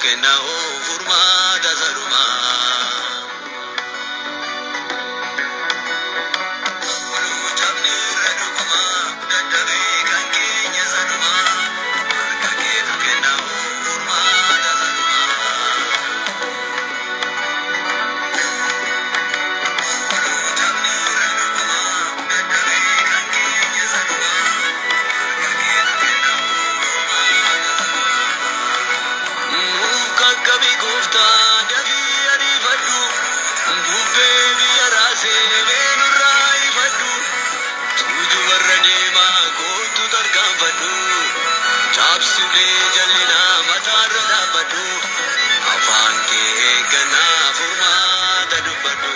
kenna furmaata sadumaa. Ooluu cabni irra dhugumaa dadhabee kan keenya sadumaa. Harka keetu kenna furmaata sadumaa. Ooluu cabni irra dhugumaa dadhabee kan keenya sadumaa. Harka keetu kenna furmaata sadumaa. Nuuf qaqqabi gooftaa dafii ariifadhu. Bubbee biyya raasee meenurraa ifadhu. Tuujubarra deemaa kootu tarkaanfadhu. Caabsulee jallinaa mataarra dhaabbadhu. Afaan kee eeggannaa furmaata dubbadhu.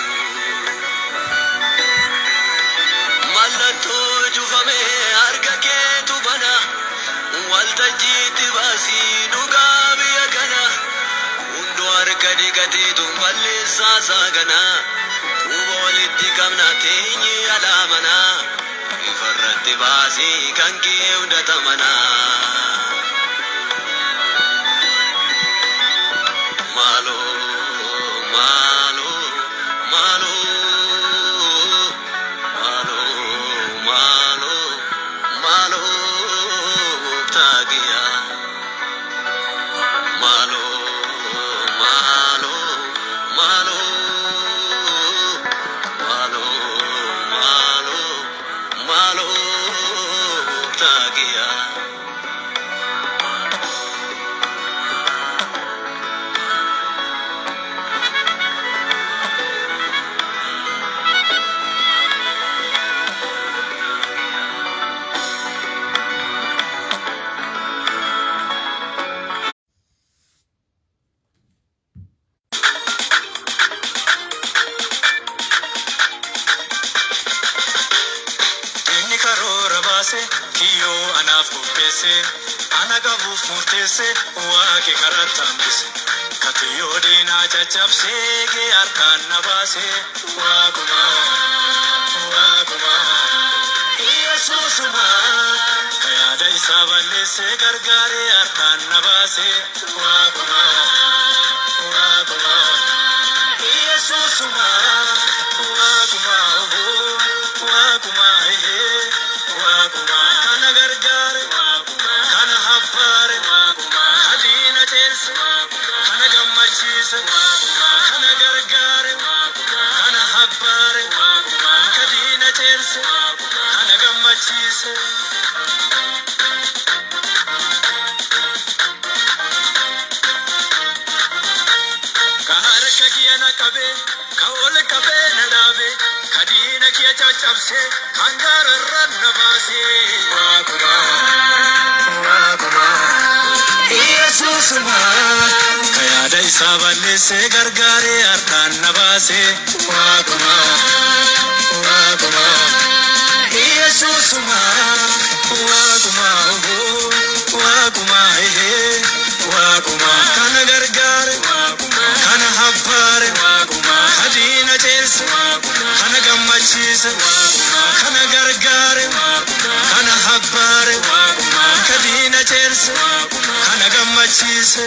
Mallattoo cufamee harka keetu bana. Waltajjiitti baasii dhugaa biyya kana. Hunduu harka dhiqateetu balleessaa isaa kana. Quba walitti qabna teenye alaamana. Ifarratti baasii kan kee hundatamana. Maaloo maaloo maaloo maaloo maaloo maaloo gooftaa kiyyaa. Maaloo maaloo maaloo maaloo maaloo maaloo gooftaa kiyyaa. Inni karoora baase kiyyoo anaaf qopheesse ana qabuuf murteesse waaqi karatti hambise katiyyoo diinaa caccabsee kee harkaan na baase waaquma waaquma Yesuusuma ka yaada isaa balleesse gargaaree harkaan na baase waaquma waaquma Yesuusuma waaquma waaquma waaquma kana gargaare kana habbaare hadiina ceelse kana gammachiise kana gargaare kana habbaare kadiina ceelse kana gammachiise. Ka harka kiyya na qabee, ka ol qabee na dhaabe, ka diina kiyya caccabsee, kan gaararra na baase. Waaquma, waaquma, Yesuusuma. Ka yaada isaa balleessee gargaaree harkaan na baase. Waaquma, waaquma, Yesuusuma. Waaquma, waaquma, waaquma. Kana gargaare, kana habbaare, hadiina ceelse, kana gammachiise, kana gargaare, kana habbaare, kadiina ceelse, kana gammachiise.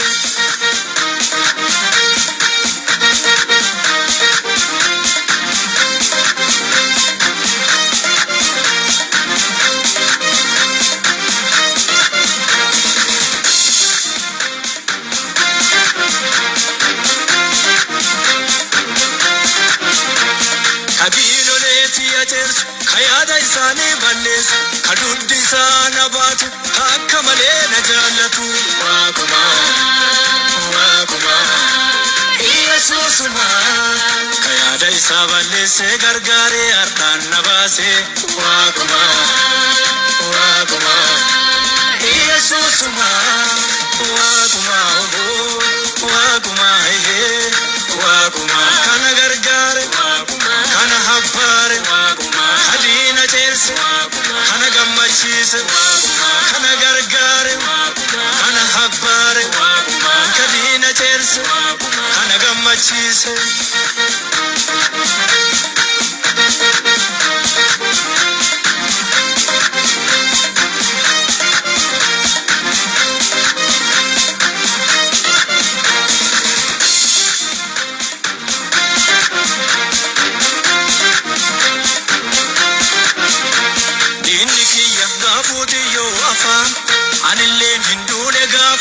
Kabiinoleetii aceersu, ka yaada isaanii balleessu, ka dugdi isaa na baatu, ka akka malee na jaallatu. Waaquma, waaquma, Yesuusuma. Ka yaada isaa balleessee gargaaree harkaan na baase. Waaquma, waaquma, Yesuusuma. Waaquma, waaquma, waaquma. Kana gargaare, kana habbaare, hadiina ceelse, kana gammachiise, kana gargaare, kana habbaare, kadiina ceelse, kana gammachiise.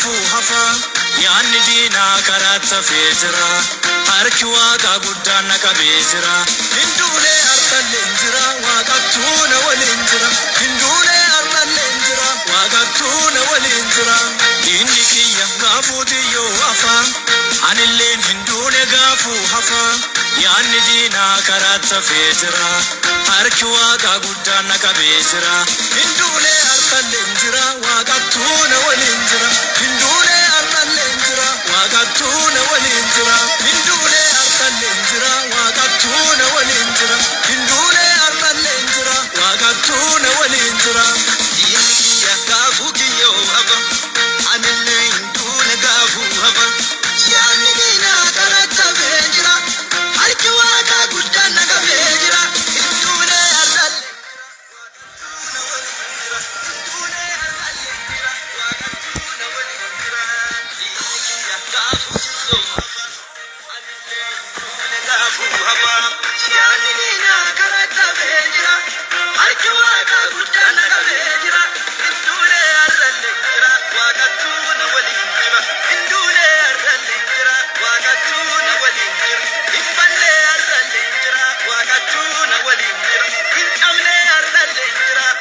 gaafuu hafa. Yaanni diinaa karaatti hafee jira. Harki waaqaa guddaan na qabee jira. Hin duune har'allee hin jira. Waaqattuu na waliin jira. Hin duune har'allee hin jira. Waaqattuu na waliin jira. Diinni kiyya gaafuu xiyyoo hafa. Anilleen hin duune gaafuu hafa. Yaanni diinaa karaatti hafee jira. Harki waaqaa guddaan na qabee jira. Hin duune har'allee hin jira. Waaqattuu na waliin jira. Hin duune har'allee hin jira. Waaqattuu na waliin jira. Hin duune har'allee hin jira. Waaqattuu na waliin jira. Hin duune har'allee hin jira. Waaqattuu na waliin jira. Diinni kiyya gaafuu kiyyoo hafa. Anillee hin duune gaafuu hafa. Yaadni diinaa karatti hafee jira. Harki waaqaa guddaan na qabee jira. Hin duune har'allee.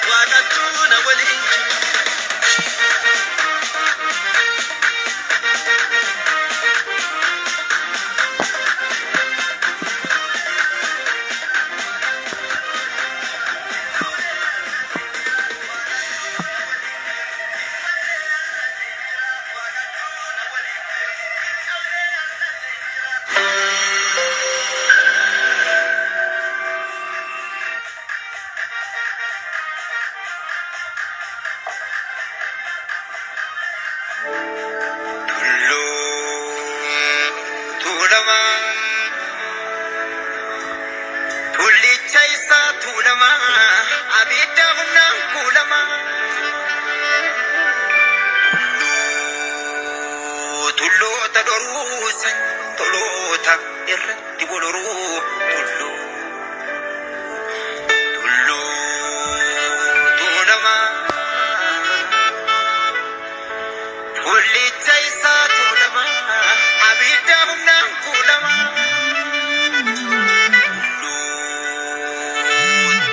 Waaqattuu na waliin jira. Tulluu tuulamaa tullicha isaa tuulamaa abidda humnaan kuulamaa. Tulluu tulloota dhoruu toloota irratti boloruu tulluu tulluu tuulamaa. Tullicha isaa tuulamaa abidda humnaan kuulamaa. Tulluu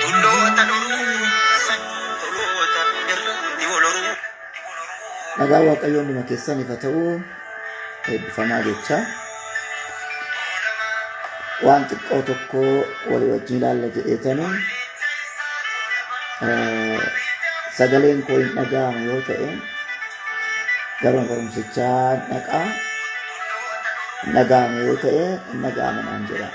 tulloota dhoruu toloota irratti boloruu. Nagaa Waaqayyoo hunduma keessaniif haa ta'u eebbifamaa jecha waan xiqqoo tokko walii wajjin ilaalla jedheetani sagaleen koo hin dhaga'amu yoo ta'e garuma barumsichaa dhaqaa hin dhaga'amu yoo ta'e hin dhaga'ama naan jedha.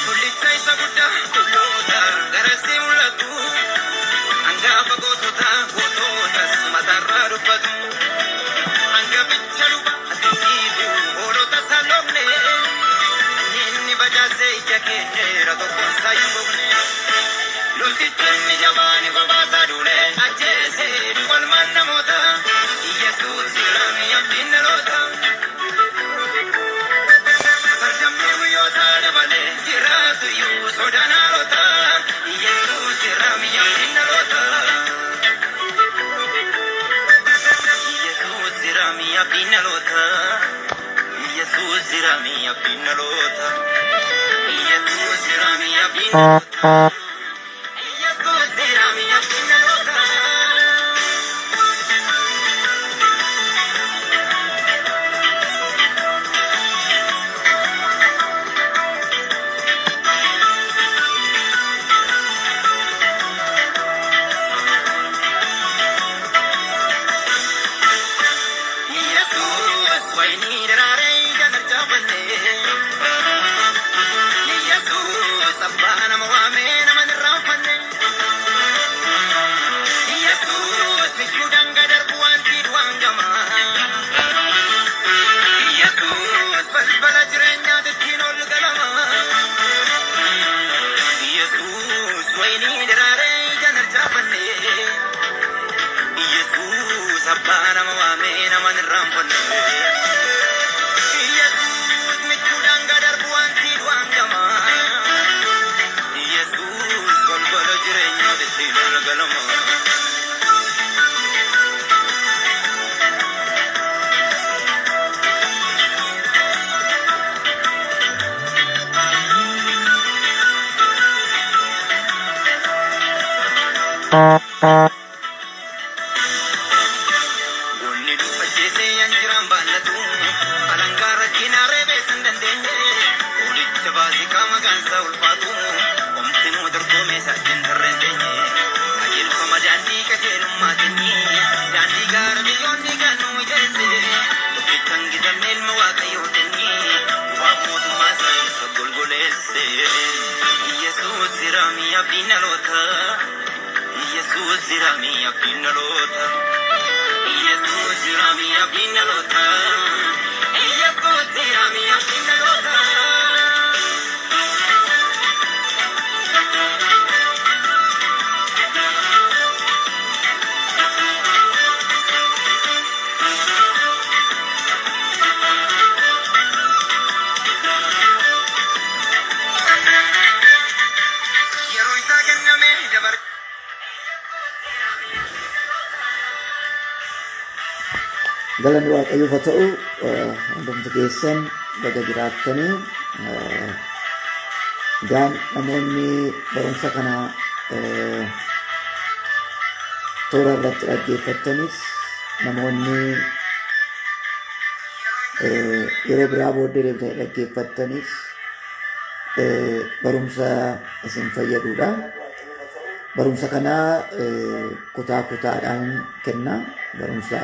Tullicha isa guddaa tulloota garasii mul'atu. Hangafa gootota goototas mataarraa dubbatu. Hangaficha luba atisiitu hoolota saloomne. Inni bajaasee ija keenyeera tokkoon isaa hin gogne. Loltichi inni jabaani kophaa duule ajjeese kolmaan namoota. Iyyasuus jiraami abdiin dhaloota. Sardamni guyyoota dabalee jiraatu iyyuu sodaan haalota. Iyyasuus jiraami abdiin dhaloota. Iyyasuus jiraami abdiin dhaloota. Iyyasuus jiraami abdiin dhaloota. Iyyasuus jiraami abdiin dhaloota. Iyyasuus jiraami abdiin dhaloota. Iyyasuus wayinii daraaree ija gargaafanne. Iyyasuus abbaa nama waamee nama Maqaan isaa ulfaatu. Omtinuu dorgomee sa'aatiin tarreen teenye. Qajeelfama daandii qajeelummaa kennee. Daandii gaara biyyoonni kan nu mijeesse. Dubbichaan gizamne ilma Waaqayyoo kennee. Waaq mootummaa isaa keessa golgoleesse. Yesuus jiraamii abdiin dhaloota. Yesuus jiraamii abdiin dhaloota. Yesuus jiraamii abdiin dhaloota. Yesuus jiraamii abdiin dhaloota. Yeroo isaa kenname dabar. Galanni Waaqayyoof haa ta'u, hundumti keessan baga jiraattanii. Gaan namoonni barumsa kana toora irratti dhaggeeffattanis, namoonni yeroo biraa booddee deebitanii dhaggeeffattanis, barumsa isin fayyadudha. Barumsa kana kutaa kutaadhaan kenna. Barumsa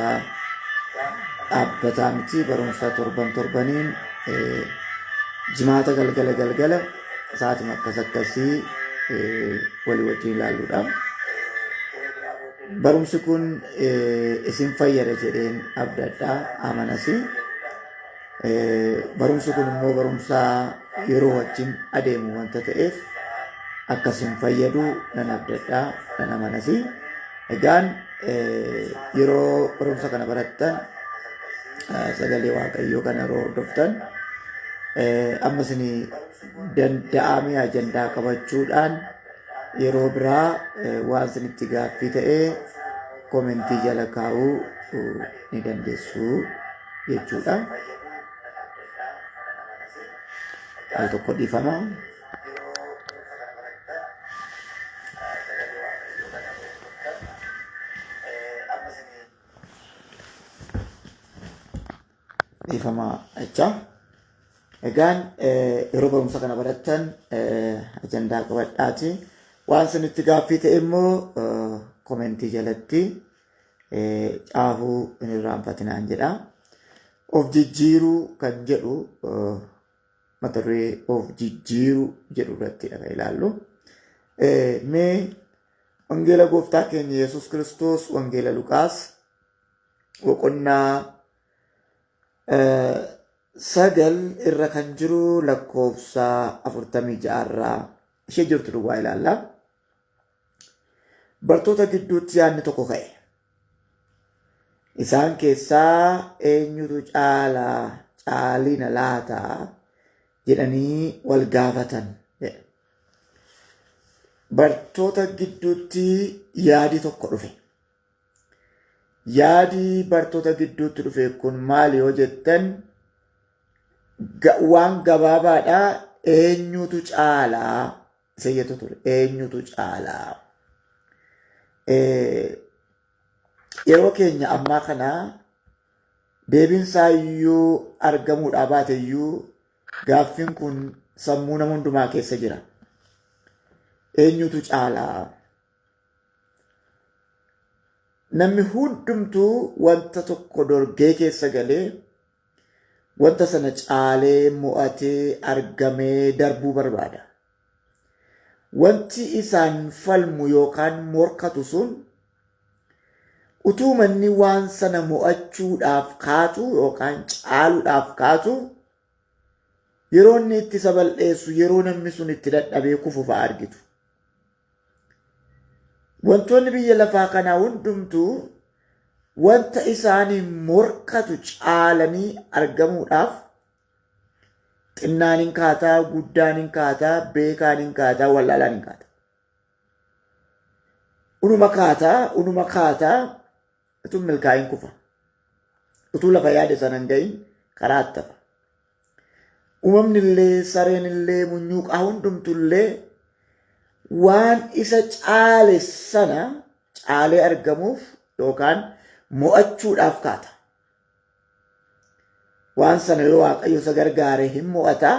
dhaabbataa miti. Barumsa torban torbaniin Jimaata galgala galgala sa'aatima akkas akkasii walii wajjin ilaalluudha. Barumsi kun isin fayyada jedheen abdadha, amanasi. Barumsi kun immoo barumsa yeroo wajjin adeemu wanta ta'eef akka isin fayyadu nan abdadha, nan amanasi. Egaan yeroo barumsa kana barattan, sagalee Waaqayyoo kana yeroo hordoftan, amma isin danda'ame ajandaa qabachuudhaan yeroo biraa waan isinitti gaaffii ta'ee komentii jala kaa'uu ni dandeessu jechuudha. Al tokko dhiifama. Dhiifama jecha. Egaan yeroo barumsa kana barattan ajandaa qabadhaati. Waan isinitti gaaffii ta'e immoo komentii jalatti caafuu hin irraanfatinaan jedha. Of jijjiiruu kan jedhu, mata duree of jijjiiruu jedhu irrattidha kan ilaallu. Mee Wangeela Gooftaa keenya Yesuus Kiristoos Wangeela Luqaas boqonnaa 9 irra kan jiru lakkoofsa 46 irraa ishee jirtu duwwaa ilaalla. Bartoota gidduutti yaadni tokko ka'e. Isaan keessaa eenyutu caalaa caalina laata jedhanii wal gaafatan. Bartoota gidduutti yaadi tokko dhufe. Yaadi bartoota gidduutti dhufe kun maali yoo jettan, waan gabaabaadha, eenyutu caalaa isa jettu ture. Eenyutu caalaa? Yeroo keenya ammaa kana deebiin isaa iyyuu argamuudhaa baate iyyuu, gaaffiin kun sammuu nama hundumaa keessa jira. Eenyutu caalaa? Namni hundumtuu wanta tokko dorgee keessa galee wanta sana caalee mo'atee argamee darbuu barbaada. Wanti isaan falmu yookaan morkatu sun utuu manni waan sana mo'achuudhaaf kaatu yookaan caaluudhaaf kaatu, yeroo inni itti isa bal'eessu, yeroo namni sun itti dadhabee kufu fa'a argitu. Wantoonni biyya lafaa kanaa hundumtuu wanta isaaniin morkatu caalanii argamuudhaaf xinnaan hin kaataa, guddaan hin kaataa, beekaan hin kaataa, wallaalaan hin kaataa. Unuma kaataa, unuma kaataa, utuu milkaa'in kufa. Utuu lafa yaade sana hin gahin karaa tafa. Uumamni illee, sareen illee, munyuuqaa hundumtu illee waan isa caale sana caalee argamuuf yookaan mo'achuudhaaf kaata. Waan sana yoo Waaqayyo isa gargaare hin mo'ata.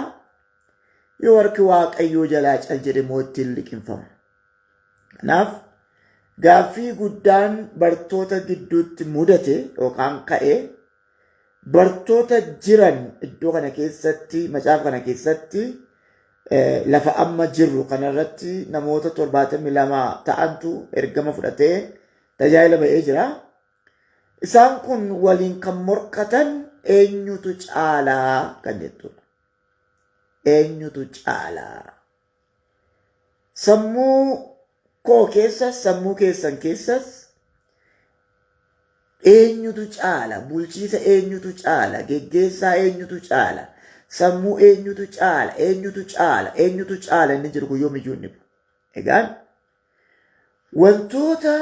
Yoo harki Waaqayyoo jalaa cal jedhe immoo ittiin liqimfamu. Kanaaf gaaffii guddaan bartoota gidduutti mudate yookaan ka'e, bartoota jiran iddoo kana keessatti, macaafa kana keessatti, lafa amma jirru kanarratti namoota 72 ta'antu ergama fudhatee tajaajila ba'ee jira. Isaan kun waliin kan morkatan eenyutu caalaa kan jettudha. Eenyutu caalaa? Sammuu koo keessas, sammuu keessan keessas, eenyutu caala? Bulchiisa eenyutu caala? Geggeessaa eenyutu caala? Sammuu eenyutu caala? Eenyutu caala? Eenyutu caala? Inni jiru kun yoomiyyuu inni bu'u. Egaan wantoota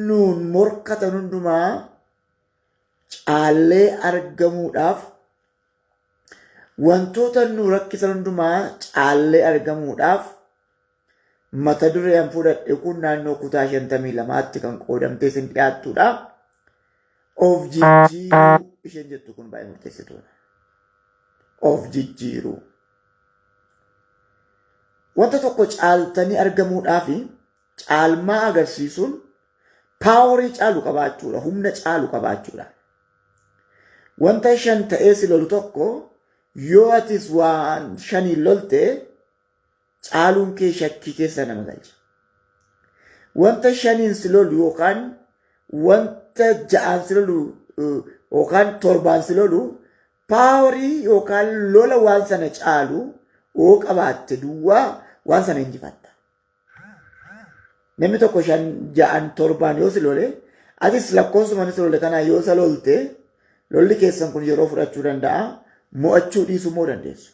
nuun morkatan hundumaa caallee argamuudhaaf, wantoota nu rakkisan hundumaa caallee argamuudhaaf, mata dureen an fudhadhe kun naannoo kutaa 52tti kan qoodamtee isin dhiyaattudha. Of jijjiiruu isheen jettu kun baay'ee murteessituudha. Of jijjiiruu. Wanta tokko caaltanii argamuudhaaf caalmaa agarsiisuun power caalu qabaachuudha, humna caalu qabaachuudha. Wanta shan ta'ee si lolu tokko yoo atis waan shaniin lolte, caaluun kee shakkii keessa nama galcha. Wanta shaniin si lolu yookaan wanta ja'aan si lolu yookaan torbaan si lolu, power yookaan lola waan sana caalu yoo qabaatte duwwaa waan sana injifatta. Namni tokko shan, ja'an, torbaan yoo si lole, atis lakkoofsuma si lole kanaa yoo isa lolte, lolli keessan kun yeroo fudhachuu danda'a, mo'achuu dhiisuu immoo dandeessu.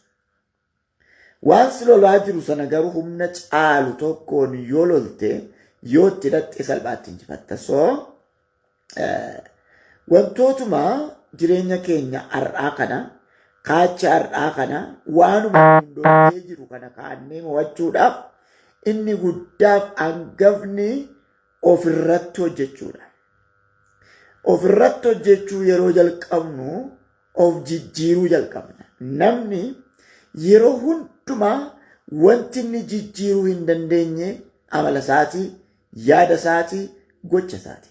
Waan si lolaa jiru sana garuu humna caalu tokkoon yoo lolte, yoo itti hidhatte, salphaatti injifatta. So wantootuma jireenya keenya har'aa kana, kaacha har'aa kana, waanuma hundooftee jiru kana kaannee mo'achuudhaaf inni guddaaf hangafni ofirratti hojjechuudha. Ofirratti hojjechuu yeroo jalqabnu of jijjiiruu jalqabna. Namni yeroo hundumaa wanti inni jijjiiruu hin dandeenye amala isaatii, yaada isaatii, gocha isaati.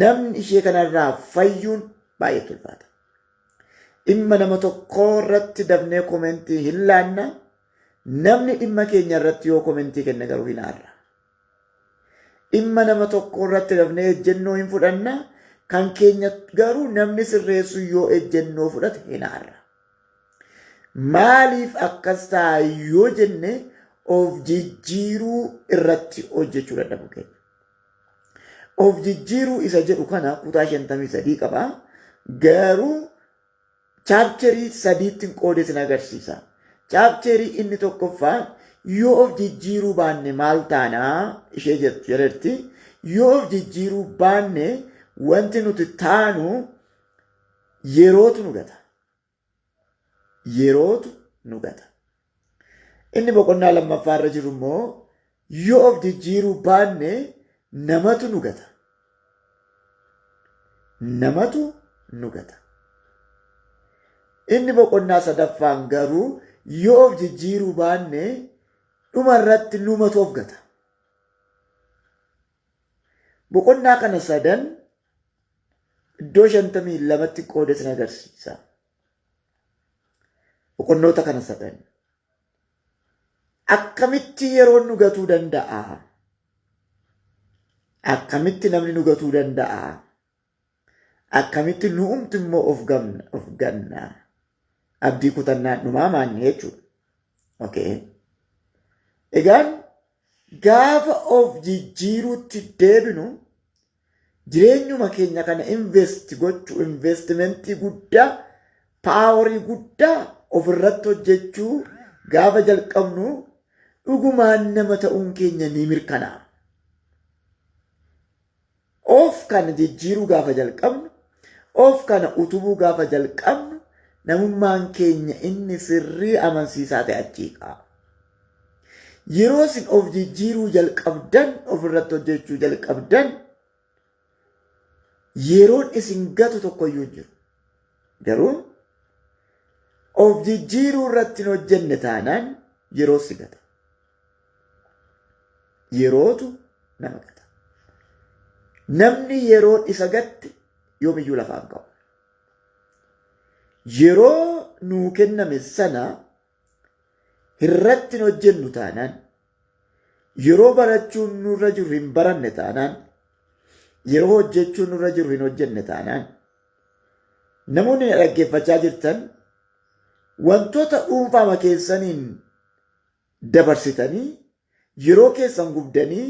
Namni ishee kanarraa fayyuun baay'ee ulfaata. Dhimma nama tokkoo irratti dafnee comment hin laanna. Namni dhimma keenya irratti yoo comment kenne garuu hin aarra. Dhimma nama tokkoo irratti dafnee ejjennoo hin fudhanna. Kan keenya garuu namni sirreessu yoo ejjennoo fudhate hin aarra. Maaliif akkas ta'a yoo jenne, of jijjiiruu irratti hojjechuu dadhabu keenya. Of jijjiiruu isa jedhu kana kutaa 53 qaba. Garuu chapter sadiitti qoodee sin agarsiisa. Chapter inni tokkoffaan yoo of jijjiiruu baanne maal taanaa ishee jettu jedhetti, yoo of jijjiiruu baanne wanti nuti taanu yerootu nu gata. Yerootu nu gata. Inni boqonnaa lammaffaa irra jiru immoo yoo of jijjiiruu baanne namatu nu gata. Namatu nu gata. Inni boqonnaa sadaffaan garuu yoo of jijjiiruu baanne dhuma irratti numatu of gata. Boqonnaa kana sadan iddoo 52tti qoodee sin agarsiisa. Boqonnoota kana sadan. Akkamitti yeroon nu gatuu danda'a? Akkamitti namni nu gatuu danda'a? Akkamitti nu'umti immoo of ganna? Abdii kutannaan dhumaa maanni jechuudha. Okay. Egaan gaafa of jijjiiruutti deebinu, jireenyuma keenya kana invest gochuu, investment guddaa, power guddaa ofirratti hojjechuu gaafa jalqabnu, dhugumaan nama ta'uun keenya ni mirkanaa'a. Of kana jijjiiruu gaafa jalqabnu, of kana utubuu gaafa jalqabnu, namummaan keenya inni sirrii amansiisaa ta'e achii ka'a. Yeroo isin of jijjiiruu jalqabdan, ofirratti hojjechuu jalqabdan, yeroon isin gatu tokkoyyuu hin jiru. Garuu Of jijjiiruu irratti hin hojjenne taanaan yeroo si gata. Yerootu nama gata. Namni yeroon isa gatte yoomiyyuu lafaan ka'u. Yeroo nuu kenname sana irratti hin hojjennu taanaan, yeroo barachuun nurra jiru hin baranne taanaan, yeroo hojjechuun nurra jiru hin hojjenne taanaan, namoonni na dhaggeeffachaa jirtan wantoota dhuunfaama keessaniin dabarsitanii yeroo keessan gubdanii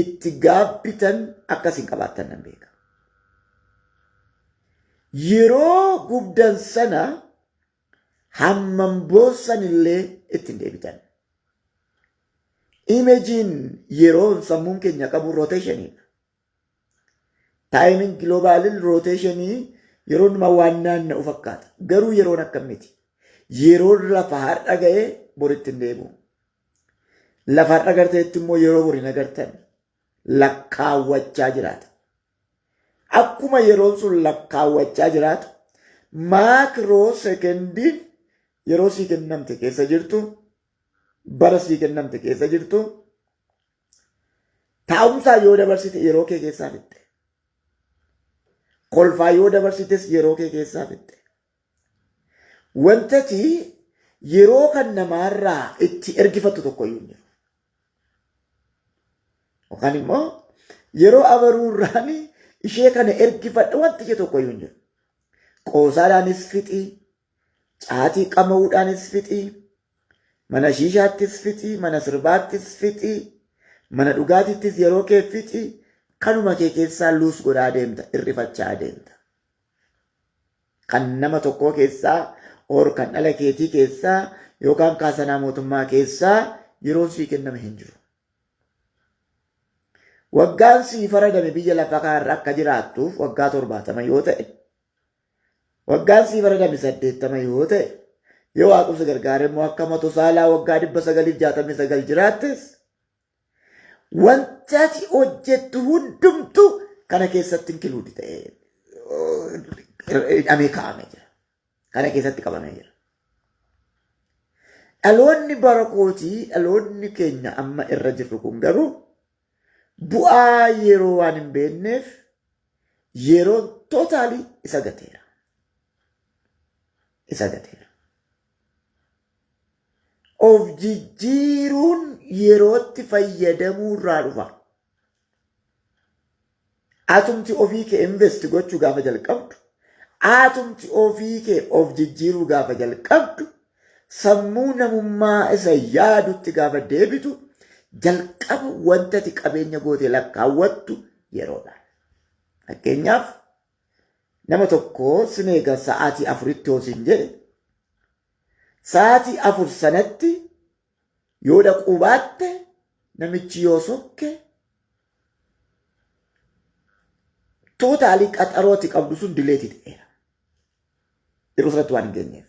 itti gaabbitan akkas hin qabaattan nan beeka. Yeroo gubdan sana hammam boossan illee ittiin deebitan. Imeejiin yeroon sammuun keenya qabu roteeshiniidha. Taayimiin giloobaalin rooteeshinii yeroo hundumaa waan naanna'u fakkaata. Garuu yeroon akkam miti. Yeroon lafa har'a ga'ee boritti hin deebi'u. Lafa har'a garteetti immoo yeroo bori hin agartan lakkaawwachaa jiraata. Akkuma yeroon sun lakkaawwachaa jiraatu maakiroo sekendiin yeroo sii kennamte keessa jirtu bara sii kennamte keessa jirtu taa'umsaa yoo dabarsite yeroo kee keessaa fixxe. Kolfaa yoo dabarsites yeroo kee keessaa fixxe. Wantati yeroo kan namaarraa itti ergifattu tokko iyyuu hin jiru. Yookaan immoo yeroo abaruurraan ishee kana ergifadha wanti ishee tokko iyyuu hin jiru. Qoosaadhaanis fixi, caatii qama'uudhaanis fixi, mana shiishaattis fixi, mana sirbaattis fixi, mana dhugaatiittis yeroo kee fixi, kanuma kee keessaa luus godhaa deemta, hir'ifachaa deemta. Kan nama tokkoo keessaa or kan dhala keetii keessaa yookaan kaasanaa mootummaa keessaa yeroon sii kenname hin jiru. Waggaan sii faradame biyya lafaa kanarra akka jiraattuuf waggaa 70 yoo ta'e, waggaan sii faradame 80 yoo ta'e, yoo waaqumsa gargaare immoo akka Matosaalaa waggaa 969 jiraattes, wanti ati hojjettu hundumtuu kana keessatti inkluudi ta'ee hidhamee kaa'amee jira. Kana keessatti qabamee jira. Dhaloonni bara kootii, dhaloonni keenya amma irra jirru kun garuu bu'aa yeroo waan hin beekneef yeroon tootaalii isa gateera. Isa gateera. Of jijjiiruun yerootti fayyadamuu irraa dhufa. Atumti ofii kee invest gochuu gaafa jalqabdu, atumti ofii kee of jijjiiruu gaafa jalqabdu, sammuu namummaa isa yaadutti gaafa deebitu, jalqaba wanta ati qabeenya gootee lakkaawwattu yeroodha. Fakkeenyaaf nama tokko sin eega sa'aatii 4tti yoo sin jedhe, sa'aatii 4 sanatti yoo dhaquu baatte namichi yoo sokke tootaalii qaxaroo ati qabdu sun dileetii ta'eera. Yeroo sanatti waan hin geenyeef.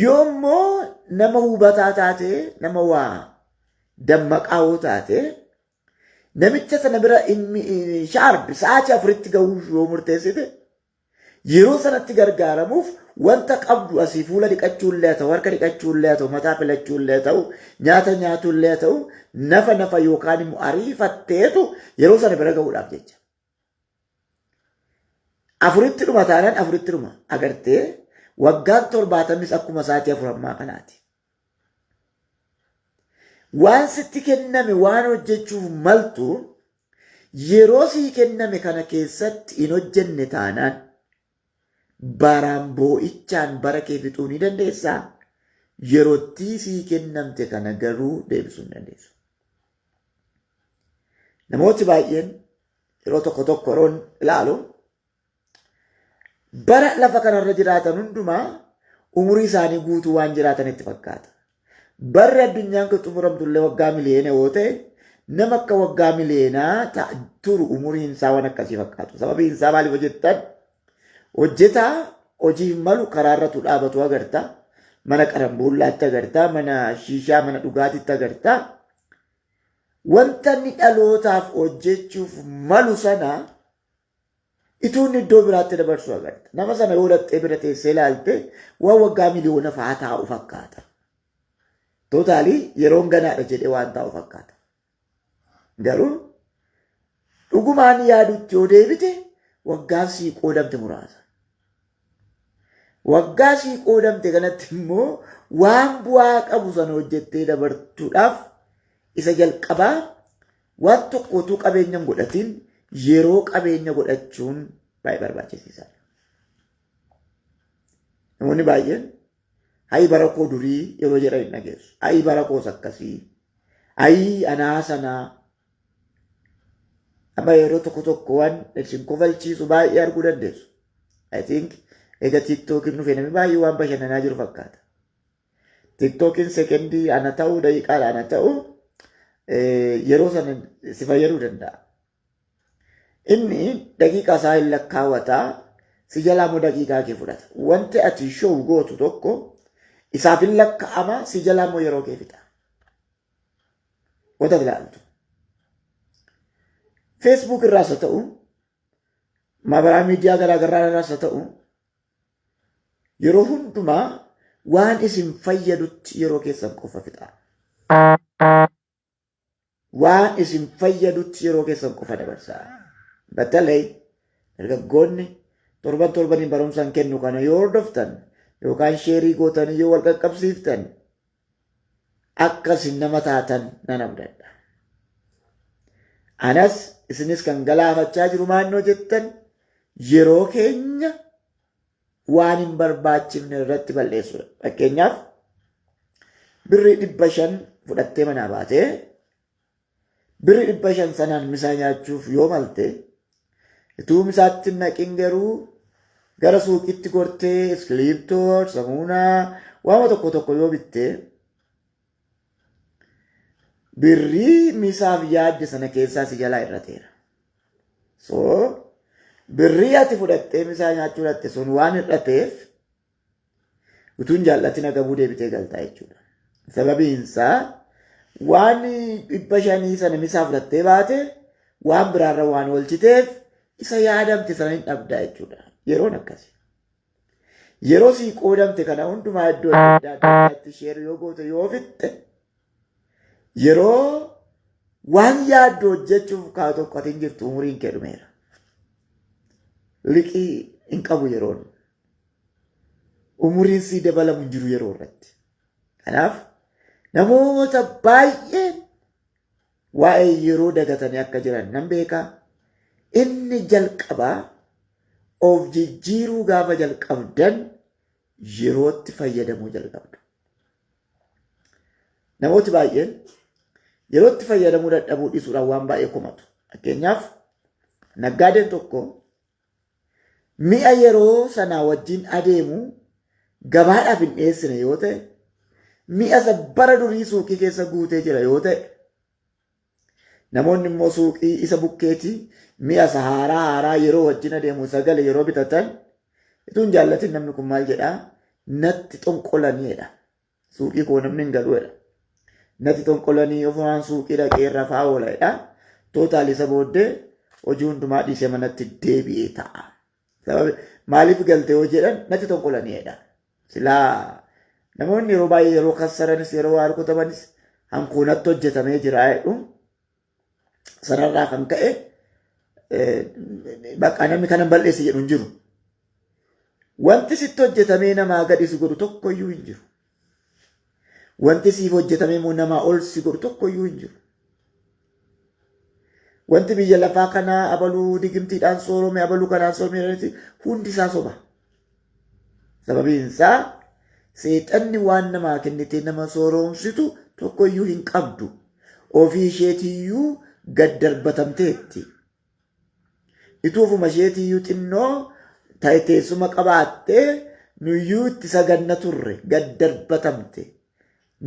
Yoo immoo nama hubataa taate, nama waa dammaqaa yoo taate, namicha sana bira shaarbi sa'aatii 4tti gahuuf yoo murteessite, yeroo sanatti gargaaramuuf wanta qabdu asii fuula dhiqachuu illee haa ta'u, harka dhiqachuu illee haa ta'u, mataa filachuu illee haa ta'u, nyaata nyaatuu illee haa ta'u, nafa nafa yookaan immoo ariifatteetu yeroo sana bira gahuudhaaf jecha. 4tti dhuma taanaan 4tti dhuma agartee waggaan 70s akkuma sa'aatii 4 ammaa kanaati. Waan sitti kenname waan hojjechuuf maltu yeroo sii kenname kana keessatti hin hojjenne taanaan baraan boo'ichaan bara kee fixuu ni dandeessaa? Yerottii sii kennamte kana garuu deebisuu hin dandeessu. Namooti baay'een yeroo tokko tokko yeroon ilaalu bara lafa kanarra jiraatan hundumaa umurii isaanii guutuu waan jiraatan itti fakkaata. Barri addunyaan kun xumuramtu illee waggaa miliyoona yoo ta'e nama akka waggaa miliyoonaa turu umuriin isaa waan akkasii fakkaatu. Sababiin isaa maaliif hojjettan? Hojjetaa hojiif malu karaarratu dhaabatu agarta. Mana qarambuullaatti agarta. Mana shiishaa, mana dhugaatiitti agarta. Wanta inni dhalootaaf hojjechuuf malu sana Ituu inni iddoo biraatti dabarsu agarta. Nama sana yoo dhaqxee bira teessee ilaalte waan waggaa miliyoona fa'aa taa'u fakkaata. Totally yeroon ganaadha jedhee waan taa'u fakkaata. Garuu dhugumaan yaadutti yoo deebite waggaan sii qoodamte muraasa. Waggaa sii qoodamte kanatti immoo waan bu'aa qabu sana hojjettee dabartuudhaaf isa jalqabaa waan tokko utuu qabeenya hin godhatiin yeroo qabeenya godhachuun baay'ee barbaachisaadha. Namoonni baay'een hayi bara koo durii yeroo jedhan hin dhageessu. Hayi bara koos akkasii. Hayi anaa sanaa. Amma yeroo tokko tokko waan isin kofalchiisu baay'ee arguu dandeessu. I think egaa TikTokiin dhufee namni baay'ee waan bashannanaa jiru fakkaata. TikTokiin sekendii ana ta'uu, daqiiqaadha ana ta'u, yeroo sana si fayyaduu danda'a. Inni daqiiqaa isaa hin lakkaawwataa, si jalaa immoo daqiiqaa kee fudhata. Wanti ati show gootu tokko isaaf hin lakkaa'ama, si jalaa immoo yeroo kee fixa. Wanta ilaaltu. Facebook irraas haa ta'u, maabaraa miidiyaa garaagaraa irraas haa ta'u, yeroo hundumaa waan isin fayyadutti yeroo keessan qofa fixa. Waan isin fayyadutti yeroo keessan qofa dabarsaa. Batalay dargaggoonni torban torbaniin barumsaan kennu kana yoo hordoftan yookaan share gootanii yoo wal qaqqabsiiftan akka isin nama taatan nan abdadha. Anas isinis kan galaafachaa jiru maannoo jettan yeroo keenya waan hin barbaachifne irratti balleessuudha. Fakkeenyaaf, birrii 500 fudhattee manaa baatee birrii 500 sanaan misaa nyaachuuf yoo malte, utuu misaatti hin naqin garuu gara suuqitti gortee iskiliiptoo, samuunaa, waama tokko tokko yoo bitte, birrii misaaf yaadde sana keessaa si jalaa hir'ateera. So birrii ati fudhattee misaa nyaachuu dhatte sun waan hir'ateef utuu hin jaallatin agabuu deebitee galtaa jechuudha. Sababiin isaa waan 500 sana misaa fudhattee baate waan biraarra waan oolchiteef isa yaadamte sana hin dhabdaa jechuudha. Yeroon akkasi. Yeroo sii qoodamte kana hundumaa iddoo adda addaatti share yoo goote, yoo fixxe, yeroo waan yaaddu hojjechuuf kaa tokko ati hin jirtu, umuriin kee dhumeera. Liqii hin qabu yeroon. Umuriin sii dabalamu hin jiru yeroo irratti. Kanaaf namoota baay'een waa'ee yeroo dagatanii akka jiran nan beekaa. Inni jalqabaa of jijjiiruu gaafa jalqabdan yerootti fayyadamuu jalqabdu. Namooti baay'een yerootti fayyadamuu dadhabuu dhiisuudhaan waan baay'ee komatu. Fakkeenyaaf, naggaadeen tokko mi'a yeroo sanaa wajjin adeemu gabaadhaaf hin dhiyeessine yoo ta'e, mi'a isa bara durii suuqii keessa guutee jira yoo ta'e, namoonni immoo suuqii isa bukkeetii mi'a isa haaraa haaraa yeroo wajjin adeemu isa gale yeroo bitatan, utuu hin jaallatin namni kun maal jedhaa? "Natti xonqolanii," jedha. "Suuqii koo namni hin galu," jedha. "Natti xonqolanii, ofumaan suuqii dhaqee rafaa oola," jedha. Total isa booddee hojii hundumaa dhiisee manatti deebi'ee ta'a. Maaliif galte yoo jedhan, "Natti xonqolanii," jedha. Silaa namoonni yeroo baay'ee yeroo kassaranis, yeroo waa rukutamanis, "Hankuunatti hojjetamee jira," jedhu. Sanarraa kan ka'e bakka namni kana balleesse jedhu hin jiru. Wanti sitti hojjetamee namaa gadi si godhu tokkoyyuu hin jiru. Wanti siif hojjetamee immoo namaa ol si godhu tokkoyyuu hin jiru. Wanti biyya lafaa kanaa abaluu digimtiidhaan soorome, abaluu kanaan soorome, hundi isaa soba. Sababiin isaa seexanni waan namaa kennitee nama sooromsitu tokkoyyuu hin qabdu. Ofii isheetiyyuu gad darbatamteetti. Ituu ofuma isheetiyyuu xinnoo ta'e teessuma qabaattee nuyyuu itti saganna turre, gad darbatamte.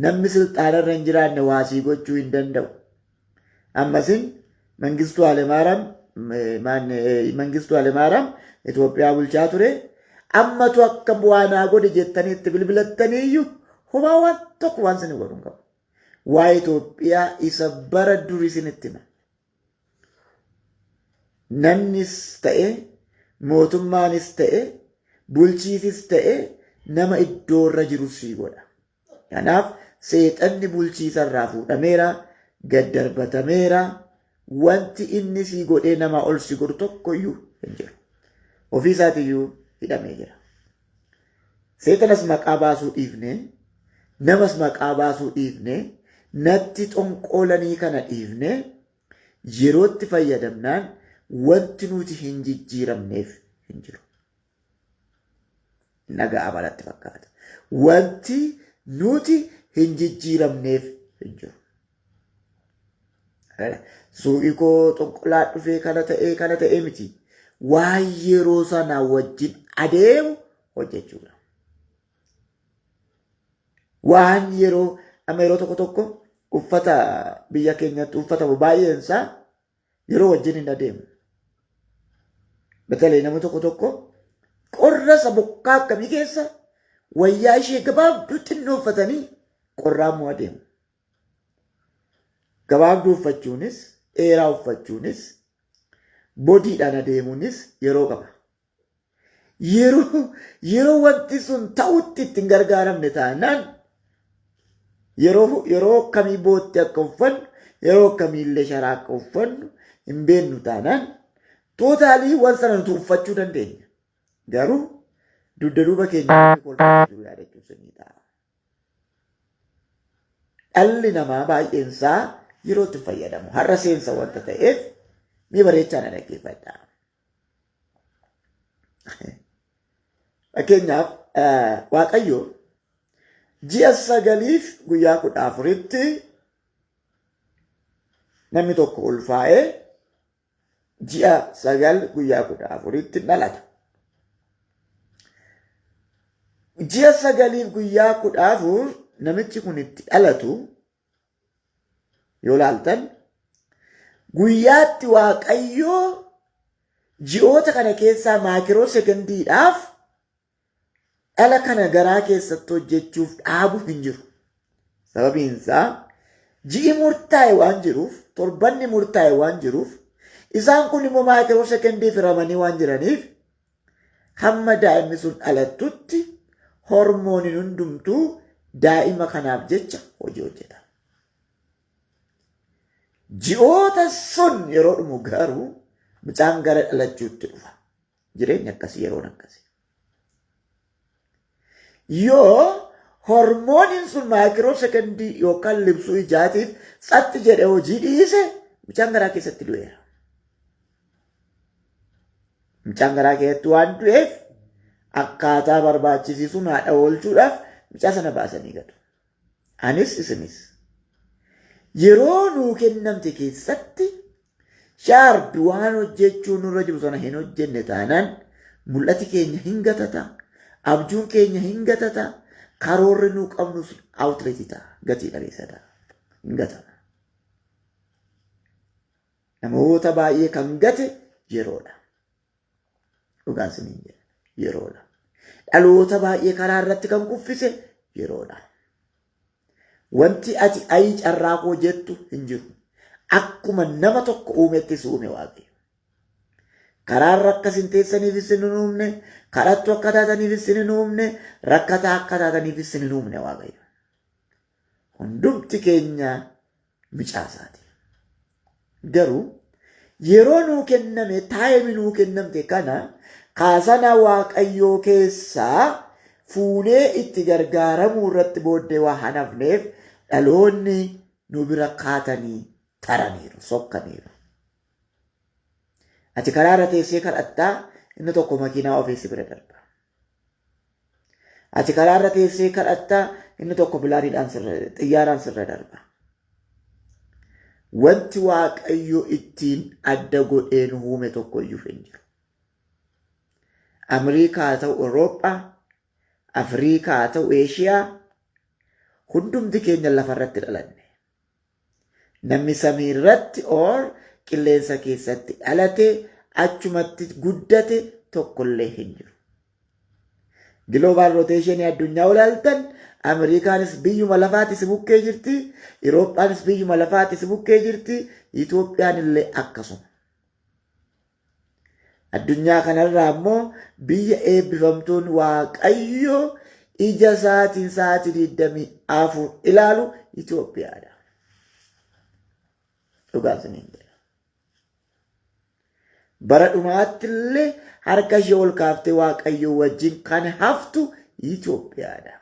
Namni silxaanarra hin jiraanne waasii gochuu hin danda'u. Ammasin Mangistuu Hayilemaariyaam Itoophiyaa bulchaa ture. Ammatu akka bu'aanaa godhe jettanii itti bilbilattanii iyyuu homaa waan tokko waan isin godhu hin qabu. Waa'ee Itoophiyaa isa bara durii isinitti hima. Namnis ta'e Mootummaanis ta'e, bulchiisis ta'e nama iddoorra jiru sii godha. Kanaaf seexanni bulchiisarraa fuudhameera, gad darbatameera. Wanti inni sii godhee namaa ol si godhu tokkoyyuu hin jiru. Ofii isaatiiyyuu hidhamee jira. Seexanas maqaa baasuu dhiifne, namas maqaa baasuu dhiifne, natti xonqoolanii kana dhiifne yerootti fayyadamnaan wanti nuti hin jijjiiramneef hin jiru. Dhaga'ama natti fakkaata. Wanti nuti hin jijjiiramneef hin jiru. Suuqii koo xonqolaa dhufee kana ta'ee kana ta'ee miti. Waan yeroo sanaa wajjin adeemu hojjechuudha. Waan yeroo amma yeroo tokko tokko uffata biyya keenyatti uffatamu baay'een isaa yeroo wajjin hin adeemu. Batalee namni tokko tokko qorra isa bokkaa akkamii keessa wayyaa ishee gabaabduu xinnoo uffatanii qorraa immoo adeemu. Gabaabduu uffachuunis dheeraa uffachuunis bodiidhaan adeemuunis yeroo qaba. Yeroo wanti sun ta'utti ittiin gargaaramne taanaan yeroo akkamii bootti akka uffannu yeroo akkamiillee sharaa akka uffannu hin beeknu taanaan tootaalii waan sana nuti uffachuu dandeenya. Garuu dugda duuba keenya kolfaa jiru yaadachuun sirrii ta'a. Dhalli namaa baay'een isaa yeroo itti fayyadamu. Har'a seensa wanta ta'eef ni bareechaa na dhaggeeffadha. Fakkeenyaaf Waaqayyo ji'a 9f guyyaa 14tti namni tokko ulfaa'ee ji'a 9 guyyaa 14tti dhalata. Ji'a 9f guyyaa 14 namichi kun itti dhalatu yoo laaltan guyyaatti Waaqayyoo ji'oota kana keessaa maakiroo sekondiidhaaf dhala kana garaa keessatti hojjechuuf dhaabu hin jiru. Sababiin isaa ji'i murtaa'e waan jiruuf, torbanni murtaa'e waan jiruuf, isaan kun immoo maakiroo sekondii firamanii waan jiraniif hamma daa'imni sun dhalattutti hormooniin hundumtuu daa'ima kanaaf jecha hojii hojjeta. Ji'oota sun yeroo dhumu garuu mucaan gara dhalachuutti dhufa. Jireenya akkasii yeroon akkasii. Yoo hormooniin sun maayikiroo sekondii yookaan libsuu ijaatiif tsatti jedhe hojii dhiise mucaan garaa keessatti du'eera. Mucaan garaa keessatti waan du'eef akkaataa barbaachisiisuun haadha oolchuudhaaf mucaa sana baasanii gatu. Anis isinis. Yeroo nuu kennamte keessatti shaarbi waan hojjechuu nurra jiru sana hin hojjenne taanaan mul'ati keenya hin gatata, abjuun keenya hin gatata, karoorri nuu qabnu sun outlet ta'a, gatii dhabeessa ta'a, hin gatama. Namoota baay'ee kan gate yeroodha. Dhugaan isiniin jedha yeroodha. Dhaloota baay'ee karaa irratti kan kuffise yeroodha. Wanti ati ayii carraa koo jettu hin jiru. Akkuma nama tokko uumetti si uume Waaqayyo. Karaarra akka isin teessaniif isin hin uumne, kadhattu akka taataniif isin hin uumne, rakkataa akka taataniif isin hin uumne Waaqayyo. Hundumti keenya mucaasaati. Garuu yeroo nuu kenname taayimi nuu kennamte kana kaasana Waaqayyoo keessaa fuunee itti gargaaramuu irratti booddee waa hanafneef dhaloonni nu bira kaatanii taraniiru, sokkaniiru. Ati karaa irra teessee kadhattaa inni tokko makiinaa ofii si bira darba. Ati karaa irra teessee kadhatta inni tokko bilaaniidhaan sirra xiyyaaraan sirra darba. Wanti Waaqayyo ittiin adda godhee nu uume tokko iyyuu hin jiru. Ameerikaa haa ta'u Awurooppaa, Afriikaa haa ta'u Eeshiyaa, hundumti keenya lafarratti dhalanne. Namni samii irratti or qilleensa keessatti dhalate achumatti guddate tokkollee hin jiru. Giloobal roteeshinii addunyaa olaaltan Ameerikaanis biyyuma lafaati si bukkee jirti, Iroophaanis biyyuma lafaati si bukkee jirti, Itoophiyaan illee akkasuma. Addunyaa kanarraa immoo biyya eebbifamtuun Waaqayyo ija isaatiin sa'aatii 24 ilaalu Itoophiyaadha. Dhugaa isiniin jedha. Bara dhumaatti illee harka ishee ol kaaftee Waaqayyo wajjin kan haftu Itoophiyaadha.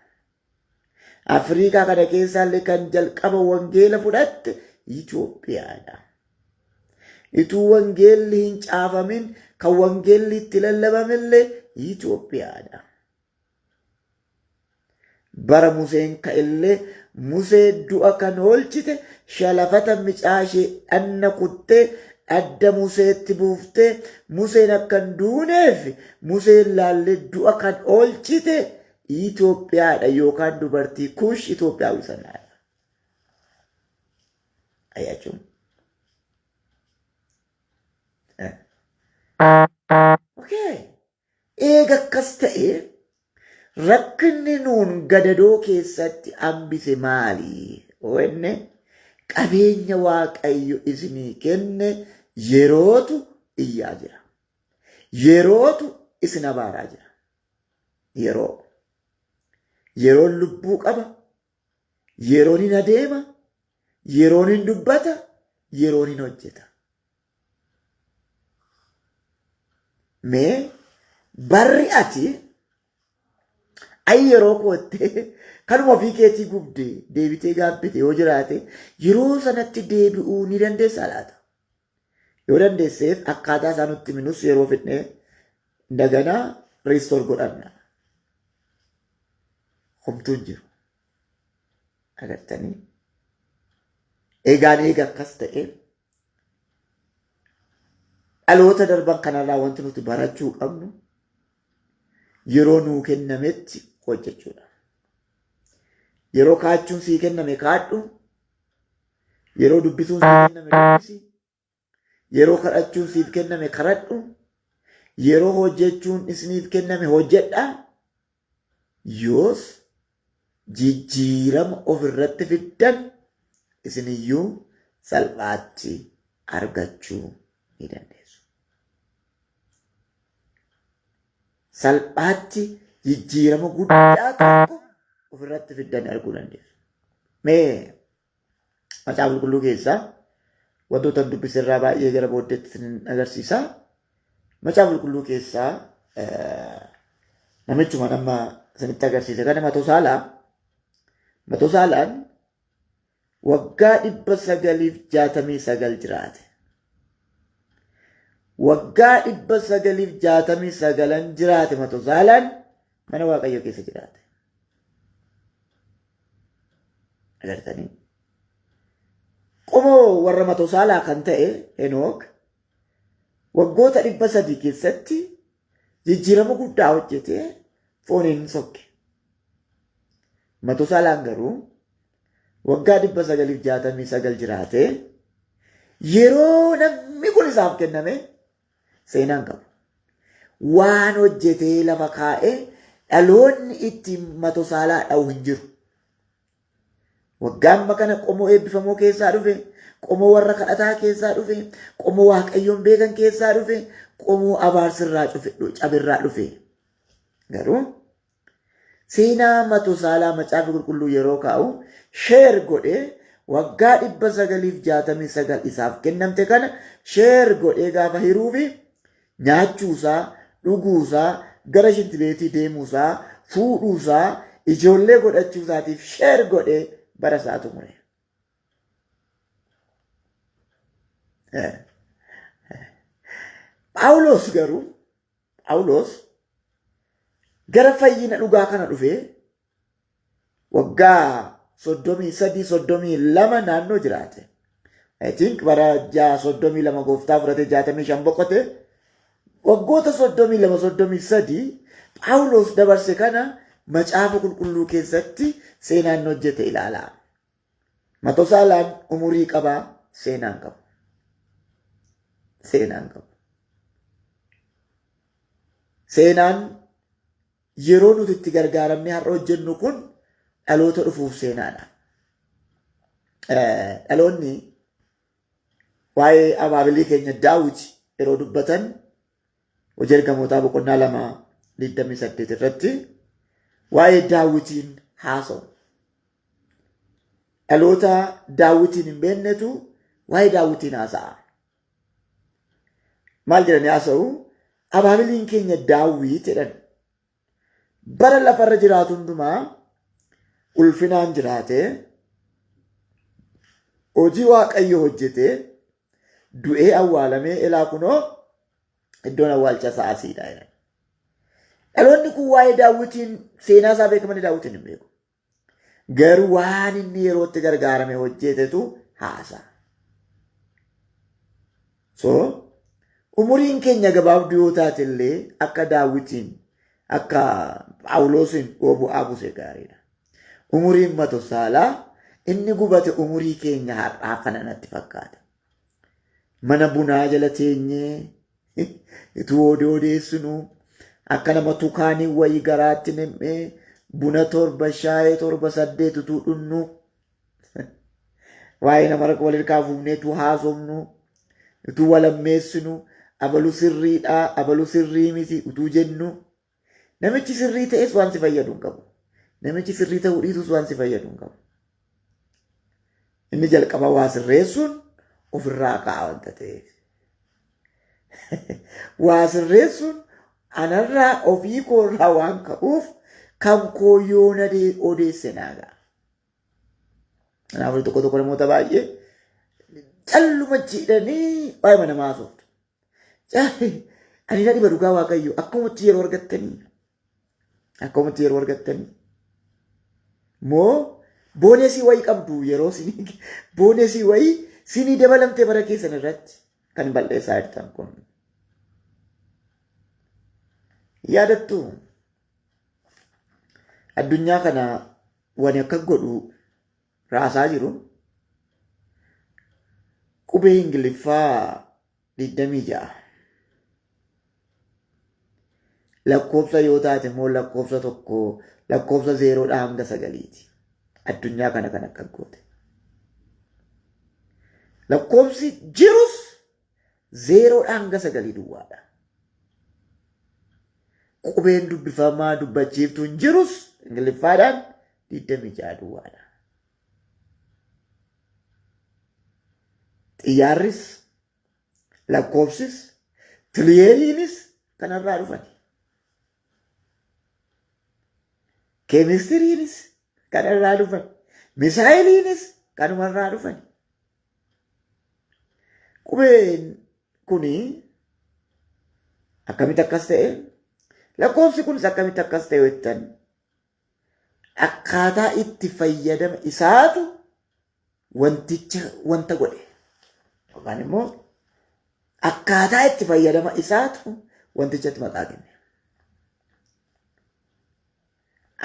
Afriikaa kana keessaallee kan jalqaba wangeela fudhatte Itoophiyaadha. Ituu wangeelli hin caafamin kan wangeelli itti lallabamillee Itoophiyaadha. Bara Museen ka'ellee Musee du'a kan oolchite shalafata micaa ishee dhanna kuttee dhadda Museetti buuftee Museen akka hin duuneef Museen laallee du'a kan oolchite Itoophiyaadha yookaan dubartii Kuush Itoophiyaawii sanaadha. Ayyachuun. Okay. Eega akkas ta'e rakkinni nuun gadadoo keessatti hambise maali? Wenne qabeenya Waaqayyo isinii kenne yerootu iyyaa jira. Yerootu isin abaaraa jira. Yeroo. Yeroon lubbuu qaba. Yeroon hin adeema. Yeroon hin dubbata. Yeroon hin hojjeta. Mee barri ati ayi yeroo koottee kanuma ofii keetii gubde deebitee gaabbite yoo jiraate yeroo sanatti deebi'uu ni dandeessaa laata? Yoo dandeesseef akkaataa isaa nutti minus yeroo fidnee daganaa riistoor godhanna. Homtuu hin jiru. Agartanii? Egaan eega akkas ta'e dhaloota darban kanarraa wanti nuti barachuu qabnu yeroo nuu kennametti hojjechuudha. Yeroo kaachuun sii kenname kaadhu. Yeroo dubbisuun sii kenname dubbisi. Yeroo kadhachuun siif kenname kadhadhu. Yeroo hojjechuun isiniif kenname hojjedha. Yoos jijjiirama of irratti fiddan isiniyyuu salphaatti argachuu ni dandeessu. Salphaatti jijjiirama guddaa tokko ofirratti fiddan arguu dandeessu. Mee Macaafa Qulqulluu keessaa wantoota dubbise irraa baay'ee gara booddeetti isin agarsiisa. Macaafa Qulqulluu keessaa namichuma nama isinitti agarsiise kana Matosaalaa. Matosaalaan waggaa 969 jiraate. Waggaa 969 jiraate Matosaalaan mana Waaqayyoo keessa jiraate. Agartanii? Qomoo warra Matosaalaa kan ta'e Henook waggoota 300 keessatti jijjiirama guddaa hojjetee fooniin sokke. Matosaalaan garuu waggaa 969 jiraatee yeroo namni kun isaaf kenname seenaan qabu. Waan hojjetee lafa kaa'ee dhaloonni ittiin Matosaalaa dha'u hin jiru. Waggaa amma kana qomoo eebbifamoo keessaa dhufe, qomoo warra kadhataa keessaa dhufe, qomoo waaqayyoon beekan keessaa dhufe, qomoo abaarsirraa cabirraa dhufe. Garuu seenaa Matosaalaa Macaafa Qulqulluu yeroo kaa'u sheer godhee waggaa 969 isaaf kennamte kana sheer godhee gaafa hiruufi nyaachuusaa, dhuguusaa, gara shintibeetii deemuusaa, fuudhuusaa, ijoollee godhachuusaatiif sheer godhee bara isaa xumure. Phaawulos garuu Phaawulos gara fayyina dhugaa kana dhufee waggaa 33 32 naannoo jiraate. I think bara 32 gooftaa fudhatee 65 boqote. Waggoota 32 33 Phaawulos dabarse kana macaafa qulqulluu keessatti seenaan hojjete ilaalaa. Matosaalaan umurii qabaa seenaan qabu. Seenaan qabu. Seenaan yeroo nuti itti gargaaramnee har'a hojjennu kun dhaloota dhufuuf seenaadha. Dhaloonni waa'ee abaabilii keenya Daawit yeroo dubbatan Hojii Ergamootaa boqonnaa 2:28 irratti waa'ee Daawitiin haasa'u. Dhaloota Daawitiin hin beeknetu waa'ee Daawitiin haasa'a. Maal jedhanii haasa'u? Abaabiliin keenya Daawit jedhan. Bara lafarra jiraatu hundumaa ulfinaan jiraatee hojii Waaqayyo hojjetee du'ee awwaalamee elaa kunoo iddoon awwaalcha isaa asiidha jedhan. Dhaloonni kun waa'ee Daawwitiin seenaa isaa beeka malee Daawwitiin hin beeku. Garuu waan inni yerootti gargaarame hojjetetu haasa'a. So umuriin keenya gabaabduu yoo taate illee akka Daawwitiin akka Phaawuloosiin yoo bu'aa buuse gaariidha. Umuriin Matosaalaa inni gubate umurii keenya har'aa kana natti fakkaata. Mana bunaa jala teenyee utuu oduu odeessinu akka nama tukaanii wayii garaatti nam'ee buna torba shaayee torba saddeet utuu dhunnu waa'ee nama rakkoo wal hirkaa fuunee utuu haasofnu utuu walammeessinu abalu sirriidha abalu sirrii miti utuu jennu namichi sirrii ta'es waan si fayyadu hin qabu. Namichi sirrii ta'uu dhiisus waan si fayyadu hin qabu. Inni jalqaba waa sirreessuun ofirraa ka'a wanta ta'eef. Waa sirreessuun anarraa ofii koorraa waan ka'uuf kan koo yoona odeesse naa ga'a. Kanaafuu tokko tokko namoota baay'ee calluma jedhanii waa'ee namaa haasoftu. Ani na dhiba dhugaa Waaqayyo akkamatti yeroo argattanii akkamatti yeroo argattanii moo boonesii wayii qabdu yeroo sinii boonesii wayii sinii dabalamtee bara keessan irratti kan bal'eessaa jirtan kun. Yaadattu addunyaa kana wani akka godhu raasaa jiru qubee Ingiliffaa 26 lakkoofsa yoo taate immoo lakkoofsa tokko lakkoofsa zeeroodhaa hanga sagaliiti. Addunyaa kana kan akka goote. Lakkoofsi jirus zeeroodhaa hanga sagalii duwwaadha. Qubeen dubbifamaa dubbachiiftuun jirus Ingiliffaadhaan 26 duwwaadha. Xiyyaarris lakkoofsis tiliyeeriinis kanarraa dhufan. Keemistiriinis kanarraa dhufan. Misaayiliinis kanumarraa dhufan. Qubeen kuni akkamitti akkas ta'e? Lakkoofsi kunis akkamitti akkas ta'e jettan akkaataa itti fayyadama isaatu wanticha wanta godhe yookaan immoo akkaataa itti fayyadama isaatu wantichatti maqaa kenne.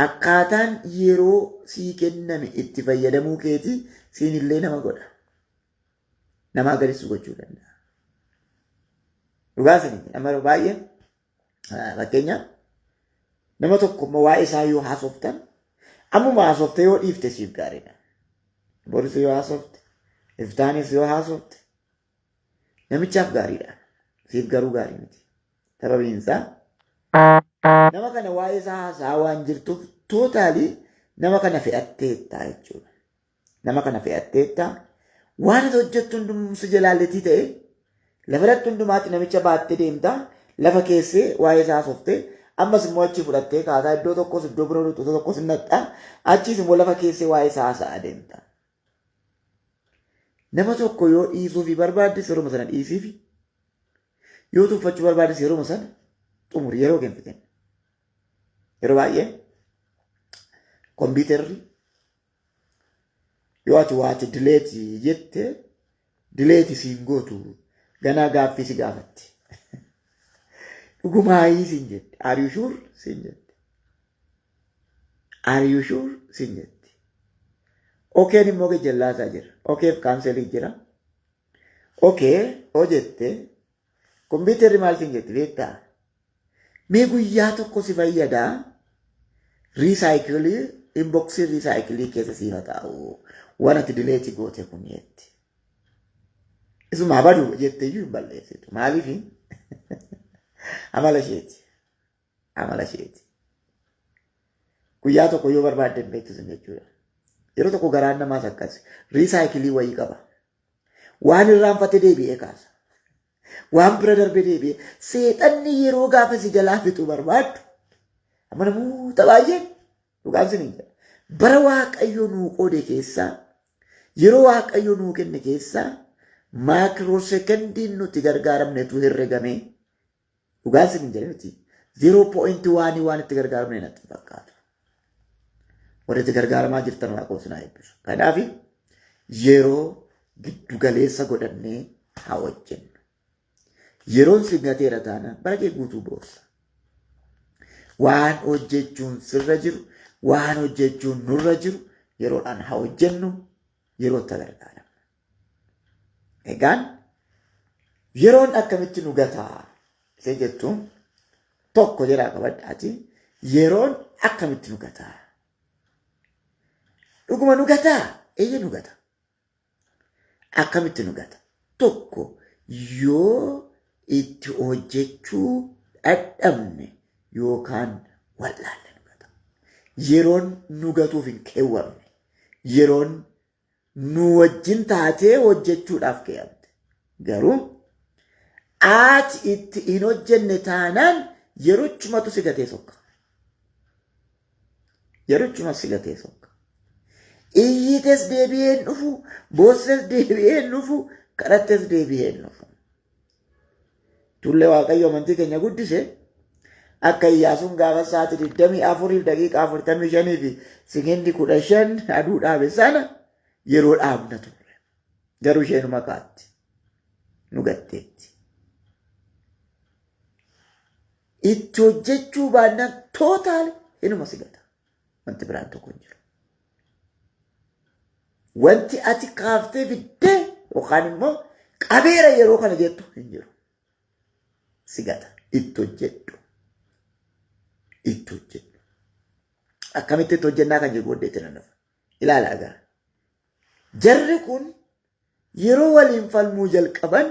Akkaataan yeroo sii kenname itti fayyadamuu keetii siin illee nama godha. Namaa gadis gochuu danda'a. Dhugaa isin nama yeroo baay'ee fakkeenyaaf nama tokko immoo waa'ee isaa yoo haasoftan ammuma haasofte yoo dhiifte siif gaariidha. Boris yoo haasofte, iftaanis yoo haasofte namichaaf gaariidha. Siif garuu gaarii miti. Sababiin isaa nama kana waa'ee isaa haasa'aa waan jirtuuf tootaalii nama kana fe'atteetta jechuudha. Nama kana fe'atteetta waan ati hojjettu hundumtuu si jalaalletii ta'e lafa irratti hundumaatti namicha baattee deemta lafa keessee waa'ee isaa haasoftee ammas immoo achii fudhattee kaataa iddoo tokkos iddoo biroo iddoo tokkos hin naqxa achiis immoo lafa keessee waa'ee isaa haasa'aa deemta. Nama tokko yoo dhiisuufii barbaaddes yeruma sana dhiisiifi yoo tuffachuu barbaaddes yeruma sana xumuri yeroo kennite. Yeroo baay'ee kompiitarri yoo ati waati dileeti jette dileeti siin gootu ganaa gaaffii si gaafatti. Dhugumaayii siin jette. Are you sure siin jette. Are you sure siin jetti. Okeen immoo gajjallaasaa jira. Okeef kaanselii jira. Okee hoo jette kompiitarri maal siin jetti beektaa? Mee guyyaa tokko si fayyadaa riisaayikilii inboksii riisaayikilii keessa siif haa taa'u waan ati dileeti goote kun jetti. Isuma badu jette iyyuu hin balleessitu. Maaliif? Amala isheeti. Amala isheeti. Guyyaa tokko yoo barbaadde hin beektu sun jechuudha. Yeroo tokko garaan namaas akkas. Recycle wayii qaba. Waan irraanfate deebi'ee kaasa. Waan bira darbe deebi'ee. Seexanni yeroo gaafa si jalaa fixuu barbaaddu. Amma namoota baay'een dhugaan sin hin jedha. Bara Waaqayyo nuu qoode keessaa yeroo Waaqayyo nuu kenne keessaa microsecondiin nuti gargaaramnetu herregamee dhugaan sin hin jedhe miti. 0.1 waan itti gargaaramne natti fakkaatu. Warri itti gargaaramaa jirtan Waaqayyo sin haa eebbisu. Kanaaf yeroo giddu galeessa godhannee haa hojjennu. Yeroon si gateera taanaan bara kee guutuu boossa. Waan hojjechuun sirra jiru, waan hojjechuun nurra jiru yeroodhaan haa hojjennu, yerootti gargaaramna. Egaan yeroon akkamitti nu gataa ishee jettu tokko jedhaa qabadhaati. Yeroon akkamitti nu gataa? Dhuguma nu gataa? Eeyyee nu gata. Akkamitti nu gata? Tokko yoo itti hojjechuu dadhabne yookaan wallaalle nu gata. Yeroon nu gatuuf hin keewwamne. Yeroon nu wajjin taatee hojjechuudhaaf keewwamte. Garuu ati itti hin hojjenne taanaan yerochumatu si gatee sokka. Yerochuma si gatee sokka. Iyyites deebi'ee hin dhufu, boosses deebi'ee hin dhufu, kadhattes deebi'ee hin dhufu. Tullee Waaqayyo amantii keenya guddise akka Iyyaasuun gaafa sa'aatii 24 daqiiqaa 45 fi sekendii 15 aduu dhaabe sana yeroo dhaabna turre. Garuu isheenuma kaatti. Nu gatteetti. Itti hojjechuu baannaan total inuma si gata. Wanti biraan tokko hin jiru. Wanti ati kaaftee fiddee yookaan immoo qabeera yeroo kana jettu hin jiru. Si gata. Itti hojjedhu. Itti hojjedhu. Akkamitti itti hojjennaa kan jedhu booddeetti nan dhufa. Ilaala egaa. Jarri kun yeroo waliin falmuu jalqaban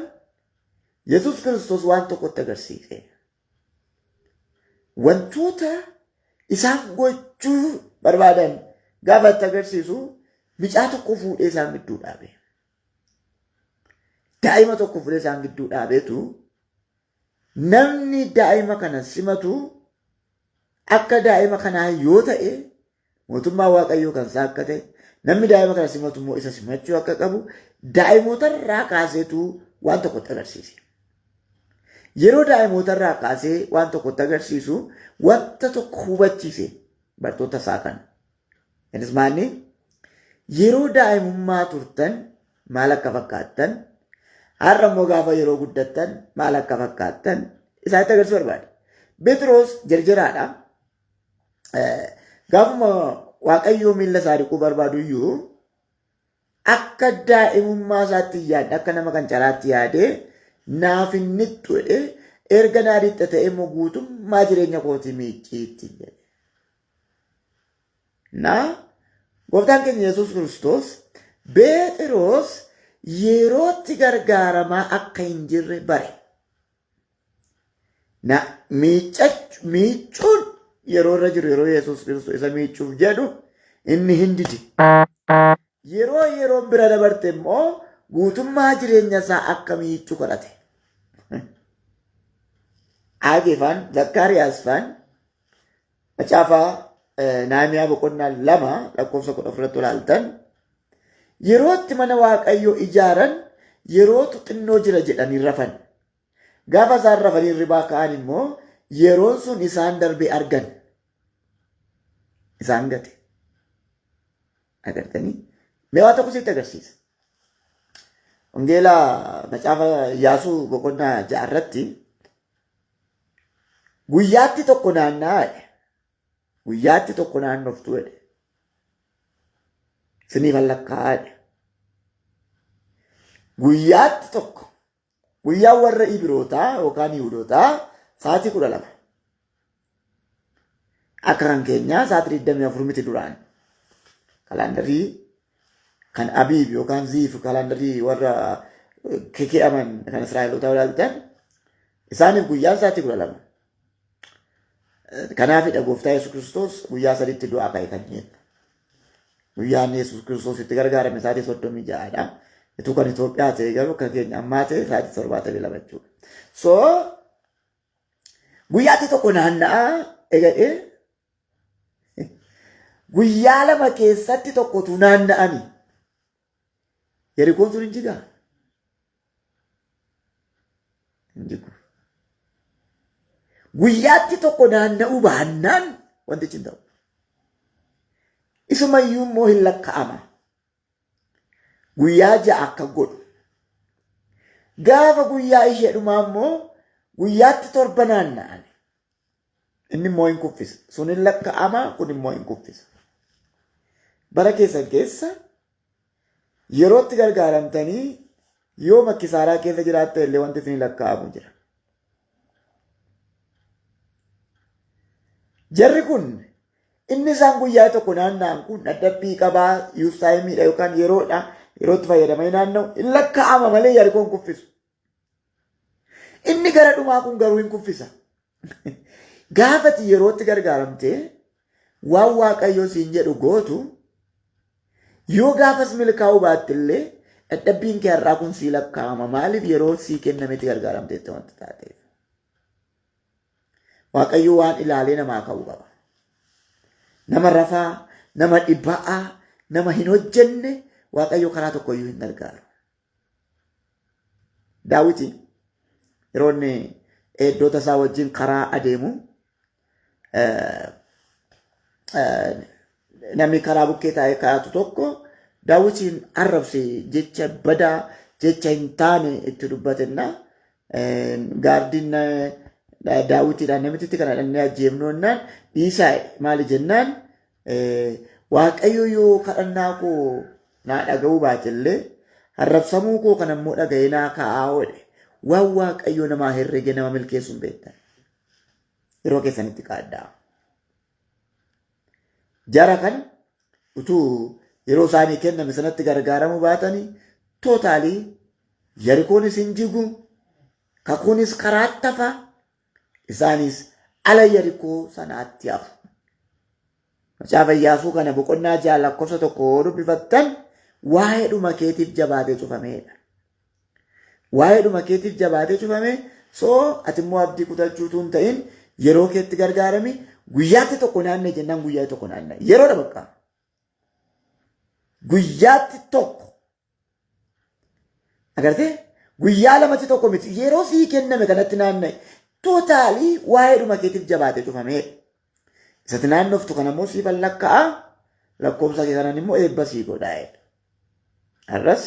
Yesuus Kiristoos waan tokkotti agarsiise. Wantoota isaan gochuu barbaadan gaafa itti agarsiisu mucaa tokko fuudhee isaan gidduu dhaabe. Daa'ima tokko fuudhee isaan gidduu dhaabeetu namni daa'ima kana simatu akka daa'ima kanaa yoo ta'e mootummaa Waaqayyoo kan isaa akka ta'e, namni daa'ima kana simatu immoo isa simachuu akka qabu daa'imootarraa kaaseetu waan tokkotti agarsiise. Yeroo daa'imootarraa kaasee waan tokkotti agarsiisu wanta tokko hubachiise bartoota isaa kana. Innis maalni? Yeroo daa'imummaa turtan maal akka fakkaattan, har'a immoo gaafa yeroo guddattan maal akka fakkaattan isaanitti agarsiisuu barbaade. Phexros jarjaraadha. Gaafuma Waaqayyoo miilla isaa dhiquu barbaadu iyyuu akka daa'imummaa isaatti yaadde, akka nama kan caraatti yaadee naaf hin nixxu jedhee, erga naa dhiqxa ta'e immoo guutummaa jireenya kootii miiccii ittiin jedhe. Na gooftaan keenya Yesuus Kiristoos Phexros yerootti gargaaramaa akka hin jirre bare. Na miiccuun yeroo irra jiru, yeroo Yesuus Kiristoos isa miiccuuf jedhu inni hin dide. Yeroo yeroon bira dabarte immoo guutummaa jireenya isaa akka miiccu kadhate. Aagee faan, Zakkaariyaas faan macaafaa Naamiyaa boqonnaa 2 lakkoofsa 14tti ilaaltan yerootti mana Waaqayyoo ijaaran yerootu xinnoo jira jedhanii rafan. Gaafa isaan rafanii ribaa ka'an immoo yeroon sun isaan darbee argan. Isaan gate. Agartanii? Mee waa tokko sitti agarsiisa. Wangeelaa macaafa Iyyaasuu boqonnaa 6 irratti guyyaatti tokko naanna'aa jedhe. Guyyaatti tokko naannoftu jedhe. Siniif lakkaa'aa jedhe. Guyyaatti tokko, guyyaan warra Ibrootaa yookaan Yihuudootaa sa'aatii 12. Akka kan keenyaa sa'aatii 24 miti duraan. Kalaandarii kan Abiib yookaan Ziif, kalaandarii warra keke'aman kan Israa'elootaa ilaaltan, isaaniif guyyaan sa'aatii 12. Kanaafidha gooftaa Yesuus Kiristoos guyyaa sadiitti du'aa ka'e kan jennu. Guyyaan Yesuus Kiristoos itti gargaarame sa'aatii 36dha. Ituu kan Itoophiyaa ta'e garuu kan keenya ammaa ta'e sa'aatii 72 jechuudha. So guyyaatti tokko naanna'aa egadhee guyyaa 2 keessatti tokkotu naanna'ani. Yerikoon sun hin jigaa? Hin jigu. Guyyaatti tokko naanna'uu baannaan wantichi hin ta'u. Isumayyuu immoo hin lakkaa'ama. Guyyaa 6 akka godhu. Gaafa guyyaa ishee dhumaa immoo guyyaatti 7 naanna'an. Inni immoo hin kuffisa. Sun hin lakkaa'ama, kun immoo hin kuffisa. Bara keessan keessa yerootti gargaaramtanii yoo makkisaaraa keessa jiraatte illee wanti isin lakkaa'amu jira. Jarri kun inni isaan guyyaa tokko naanna'an kun dadhabbii qabaa yuustaayimiidha yookaan yeroodha yerootti fayyadamanii naanna'u hin lakkaa'ama malee Yarikoon kuffisu. Inni gara dhumaa kun garuu hin kuffisa. Gaafati yerootti gargaaramtee waan Waaqayyoo siin jedhu gootu yoo gaafas milkaa'uu baatte illee dadhabbiin kee har'aa kun sii lakkaa'ama. Maaliif yeroo sii kennametti gargaaramteetta wanta taateef. Waaqayyo waan ilaalee namaa ka'u qaba. Nama rafaa, nama dhibba'aa, nama hin hojjenne Waaqayyo karaa tokkoyyuu hin gargaaru. Daawiti yeroo inni eegdota isaa wajjin karaa adeemu namni karaa bukkee taa'ee kaa'atu tokko Daawitiin arrabse, jecha badaa, jecha hin taane itti dubbatenna. Gaardiin Daawitiidhaan namititti kana dhannee ajjeefnoonnaan dhiisaa maali jennaan, Waaqayyo yoo kadhannaa koo naa dhaga'uu baate illee arrabsamuu koo kana immoo dhaga'ee naa ka'aa jedhe. Waan Waaqayyo namaa herrege nama milkeessu hin beektan. Yeroo keessanitti kaaddaa. Jara kana utuu yeroo isaanii kenname sanatti gargaaramuu baatanii tootaalii Yarikoonis hin jigu, kakuunis karaatti hafa, isaanis ala Yarikoo sanaatti hafu. Macaafa Iyyaasuu kana boqonnaa 6 lakkoofsa 1 yoo dubbifattan waa'ee dhuma keetiif jabaatee cufameedha. Waa'ee dhuma keetiif jabaatee cufame soo ati immoo abdii kutachuutu hin ta'in, yeroo keetti gargaarami. Guyyaatti tokko naanna'e jennaan guyyaa tokko naanna'e. Yeroodha bakka. Guyyaatti tokko. Agartee? Guyyaa lamatti tokko miti. Yeroo sii kenname kanatti naanna'e. Tootaalii waa'ee dhuma keetiif jabaatee cufamee. Isatti naannoftu kana immoo siifan lakka'a. Lakkoofsa kee kanan immoo eebba sii godhaa jedha. Har'as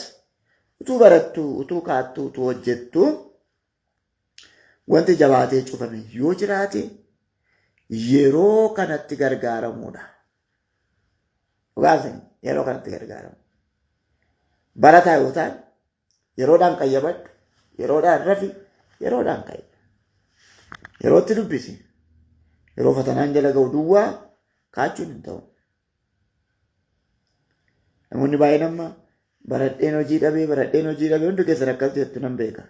utuu barattu, utuu kaattu, utuu hojjettu wanti jabaatee cufame yoo jiraate yeroo kanatti gargaaramuudha. Dhugaafin yeroo kanatti gargaaramu. Barataa yoo ta'an yeroodhaan qayyabadhu, yeroodhaan rafi, yeroodhaan ka'i. Yerootti dubbisi. Yeroo fatanaan jala ga'u duwwaa kaachuun hin ta'u. Namoonni baay'een amma baradheen hojii dhabee, baradheen hojii dhabee, hundi keessan akkas jettu nan beeka.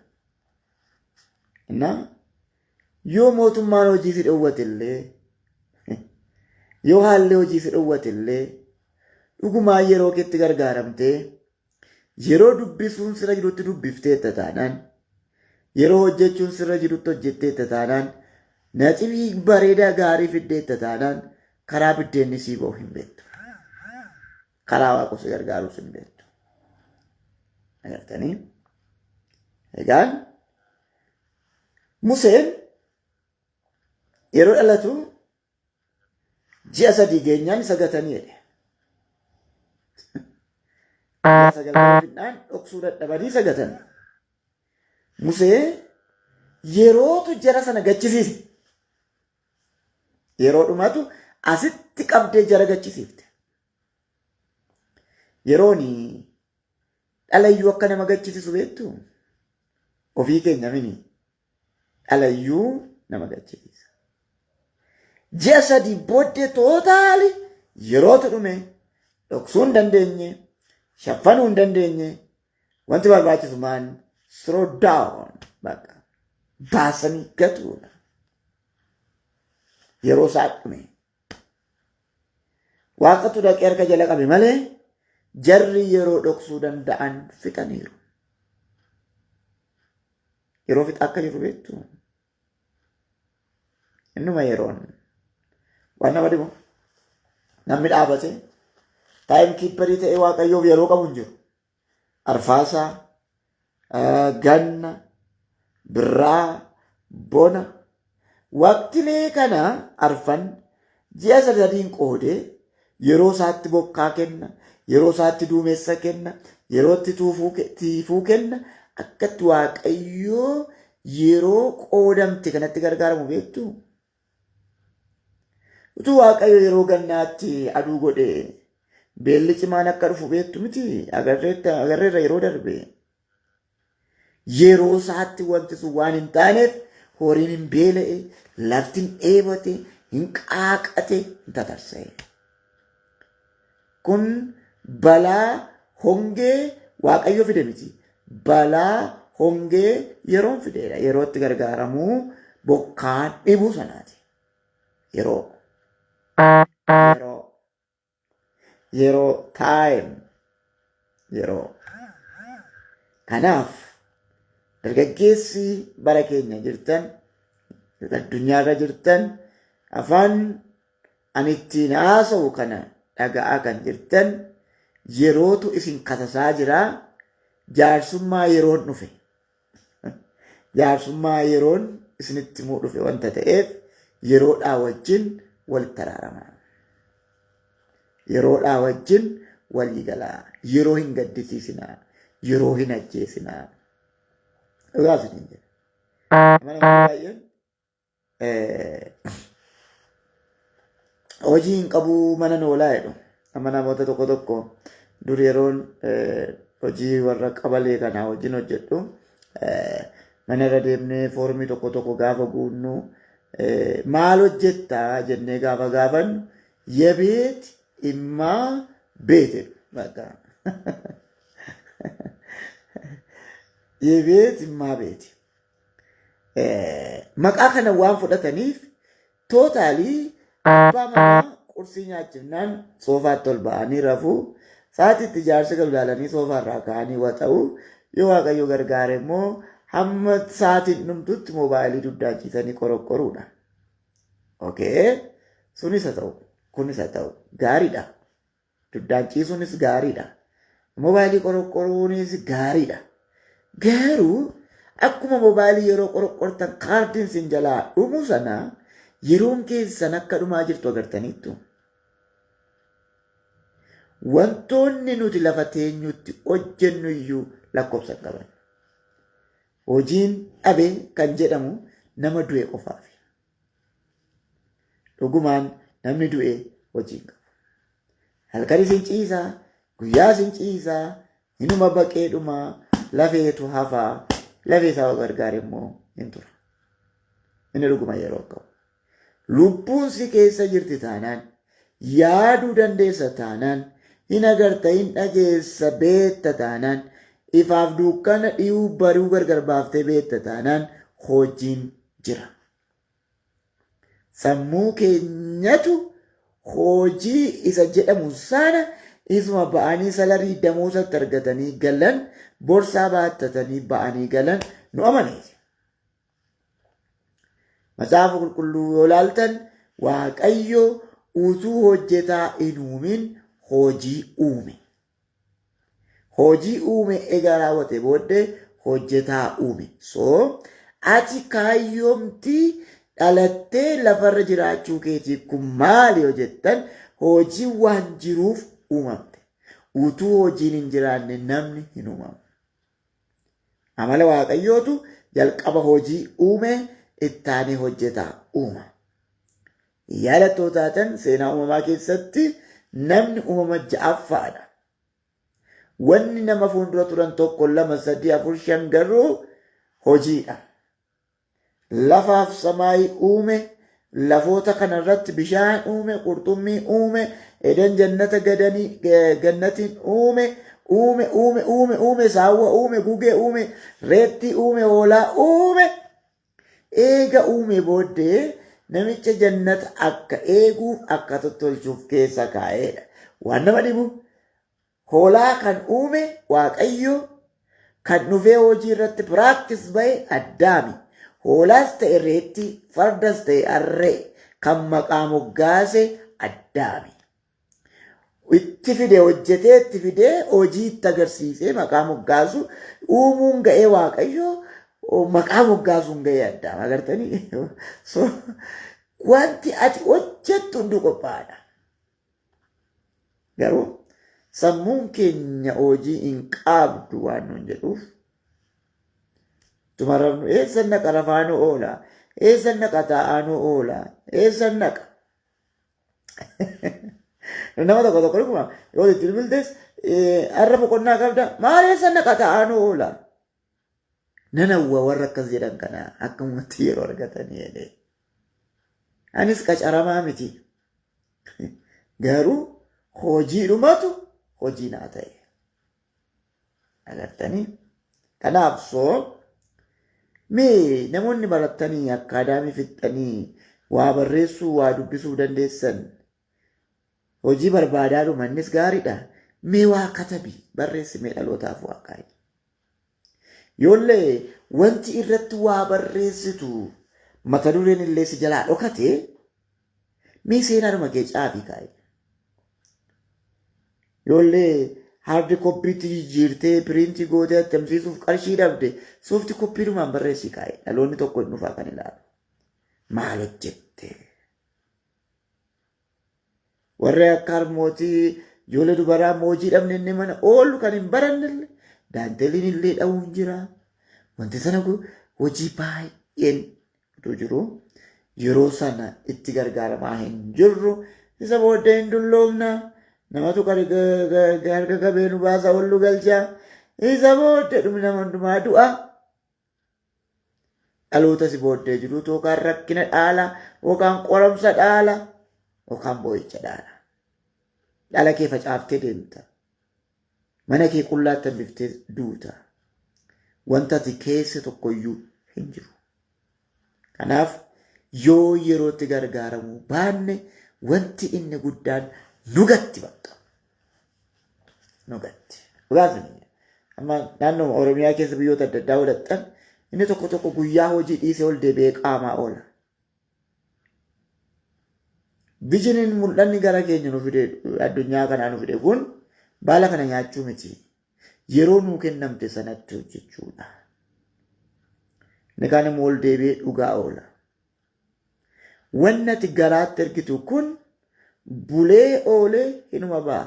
Innaa yoo mootummaan hojii si dhowwate illee, yoo haalli hojii si dhowwate illee, dhugumaan yeroo keetti gargaaramtee yeroo dubbisuun sirra jirutti dubbifteetta taanaan, yeroo hojjechuun sirra jirutti hojjetteetta taanaan, naxibii bareedaa gaarii fiddeetta taanaan, karaa biddeenni sii ba'u hin beektu. Karaa waaqa si gargaaruus hin beektu. Agartanii? Egaan Museen yeroo dhalatu ji'a 3 geenyaan isa gatanii jedhe. Ji'a 9 fidnaan dhoksuu dadhabanii isa gatan. Musee yerootu jara sana gachisiise. Yeroo dhumatu asitti qabdee jara gachisiifte. Yeroon dhalayyuu akka nama gachisiisu beektu, ofii keenya mini dhalayyuu nama gachisiisa. Ji'a 3 booddee tootaali yerootu dhume, dhoksuu hin dandeenye, shaffanuu hin dandeenye, wanti barbaachisu maan throw down bakka baasanii gatuudha. Yeroo isaa dhume. Waaqatu dhaqee harka jala qabe malee jarri yeroo dhoksuu danda'an fixaniiru. Yeroo fixa akka jiru beektu. Innuma yeroon waan nama dhibu namni dhaabate taayim kiipparii ta'ee waaqayyoof yeroo qabu hin jiru. Arfaasaa, ganna, birraa, bona waqtilee kana arfan ji'a sadiin qoodee yeroo isaatti bokkaa kenna, yeroo isaatti duumessa kenna, yeroo itti tiifuu kenna akkatti waaqayyoo yeroo qoodamte kanatti gargaaramu beektu. Utuu waaqayyo yeroo gannaatti aduu godhe beelli cimaan akka dhufu beektu miti agarreerra yeroo darbe. Yeroo isaatti wanti sun waan hin taaneef horiin hin beela'e, lafti hin dheebote, hin qaaqate, hin tatarsa'e. Kun balaa hongee waaqayyo fide miti. Balaa hongee yeroon fideedha. Yerootti gargaaramuu bokkaan dhibuu sanaati. Yeroo. Yeroo. Yeroo time. Yeroo. Kanaaf dargaggeessi bara keenya jirtan addunyaarra jirtan afaan ani ittiin haasa'u kana dhaga'aa kan jirtan yerootu isin kasasaa jira jaarsummaa yeroon dhufe. Jaarsummaa yeroon isinitti himuu dhufe wanta ta'eef yeroodhaa wajjin walitti araaramaa. Yeroodhaa wajjin walii galaa. Yeroo hin gaddisiisinaa. Yeroo hin ajjeesinaa. Dhugaa isiniin jedha. Nama namoonni baay'een hojii hin qabu mana noolaa jedhu. Amma namoota tokko tokko dur yeroon hojii warra qabalee kanaa wajjin hojjedhu mana irra deemnee foormii tokko tokko gaafa guunnu maal hojjettaa jennee gaafa gaafannu yebeet immaa beet jedhu. Bakka. Yebeet immaa beeti. Maqaa kana waan fudhataniif tootaalii abbaa manaa qursii nyaachifnaan soofaatti ol ba'anii rafuu sa'aatii itti jaarsi galu ilaalanii soofaa irraa ka'anii waxa'u yoo waaqayyo gargaare immoo hamma sa'aatiin dhumtutti moobaayilii dugdaachiisanii qoroqqoruudha. Okee sunis haa ta'u kunis haa ta'u gaariidha. Dugdaan ciisuunis gaariidha. Moobaayilii qoroqqoruunis gaariidha. Garuu akkuma moobaayilii yeroo qoroqqortan kaardiin sin jalaa dhumu sana yeroon keessan akka dhumaa jirtu agartaniittu. Wantoonni nuti lafa teenyutti hojjennu iyyuu lakkoofsa hin qaban. Hojiin dhabe kan jedhamu nama du'e qofaafi. Dhugumaan namni du'e hojii hin qabu. Halkan isin ciisaa, guyyaa isin ciisaa, hinuma baqee dhumaa, lafeetu hafaa, lafee isaa gargaare immoo hin tura. Inni dhuguma yeroo qabu. Lubbuun si keessa jirti taanaan, yaaduu dandeessa taanaan, hin agarta, hin dhageessa, beekta taanaan, ifaaf dukkana dhiyuu bari'uu gargar baaftee beekta taanaan hojiin jira. Sammuu keenyatu hojii isa jedhamu sana isuma ba'anii salarii damoosatti argatanii galan borsaa baattatanii ba'anii galan nu amaneeti. Macaafa qulqulluu yoo ilaaltan Waaqayyo utuu hojjetaa hin uumin hojii uume. Hojii uume egaa raawwate booddee hojjetaa uume. So ati kaayyoomti dhalattee lafarra jiraachuu keetii kun maali yoo jettan hojii waan jiruuf uumamte. Utuu hojiin hin jiraanne namni hin uumamu. Amala Waaqayyootu jalqaba hojii uume ittaanee hojjetaa uuma. Yaadattoo taatan seenaa uumamaa keessatti namni uumama ja'affaadha. Wanni nama fuuldura turan tokko lama sadii afur shan garuu hojiidha. Lafaaf samaayii uume, lafoota kanarratti bishaan uume, qurxummii uume, eden jannata gadanii gannatiin uume, uume, uume, uume, uume, saawwa uume, gugee uume, reettii uume, hoolaa uume. Eega uume booddee namicha jannata akka eeguuf akka tottolchuuf keessa kaa'eedha. Waan nama dhibu hoolaa kan uume Waaqayyo kan dhufee hojii irratti practice ba'e Addaami. Hoolaas ta'e reetti, fardas ta'e harree kan maqaa moggaase Addaami. Itti fide hojjetee itti fidee hojii itti agarsiisee maqaa moggaasu uumuun ga'ee Waaqayyo maqaa moggaasuun ga'ee Addaam agartanii. So wanti ati hojjettu hunduu qophaa'aadha. Garuu sammuun keenya hojii hin qabdu waan nuun jedhuuf tuma rafnu eessan naqa rafaa nu oola eessan naqa taa'aa nu oola eessan naqa. Nama tokko tokko dhuguma yoo itti bilbiltes har'a boqonnaa qabda maal eessan naqa taa'aa nu oola. Nan hawwa warra akkas jedhan kana akkamumatti yeroo argatanii jedhee. Anis qacaramaa miti. Garuu hojiidhumatu hojii naa ta'e. Agartanii? Kanaaf soo mee namoonni barattanii akkaadaamii fixxanii waa barreessuu waa dubbisuu dandeessan hojii barbaadaadhuma innis gaariidha. Mee waa katabi barreessi mee dhalootaaf waa kaa'i. Yoollee wanti irratti waa barreessitu mata dureen illee si jalaa dhokate mee seenaadhuma kee caafii kaa'i. Yoollee haardi koppiitti jijjiirtee piriintii gootee attamsiisuuf qarshii dhabde soofti koppiidhumaan barreessii kaa'i. Dhaloonni tokko hin dhufaa kan ilaalu. Maal hojjette? Warri akka harmootii ijoollee dubaraa hojii dhabne inni mana oolu kan hin barannelle daanteeliin illee dha'uun jira. Wanti sana hojii baay'een utuu jiru yeroo sana itti gargaaramaa hin jirru. Isa booddee hin dulloomna. Namatu harka qabee nu baasa ol nu galcha. Isa booddee dhumni nama hundumaa du'a. Dhaloota si booddee jirutu yookaan rakkina dhaala, yookaan qoramsa dhaala, yookaan boo'icha dhaala. Dhala kee facaaftee deemta. Mana kee qullaatti hambiftee duuta. Wanta ati keessa tokkoyyuu hin jiru. Kanaaf yoo yerootti gargaaramuu baanne wanti inni guddaan nu gatti bakka. Nu gatti. Dhugaaf amma naannoo Oromiyaa keessa biyyoota adda addaa godhattan inni tokko tokko guyyaa hojii dhiisee ol deebi'ee qaamaa oola. Vijiniin mul'anni gara keenya nu fide addunyaa kanaa nu fide kun baala kana nyaachuu miti. Yeroo nuu kennamte sanatti hojjechuudha. Inni kaan immoo ol deebi'ee dhugaa oola. Wanni ati garaatti ergitu kun bulee oolee hinuma ba'a.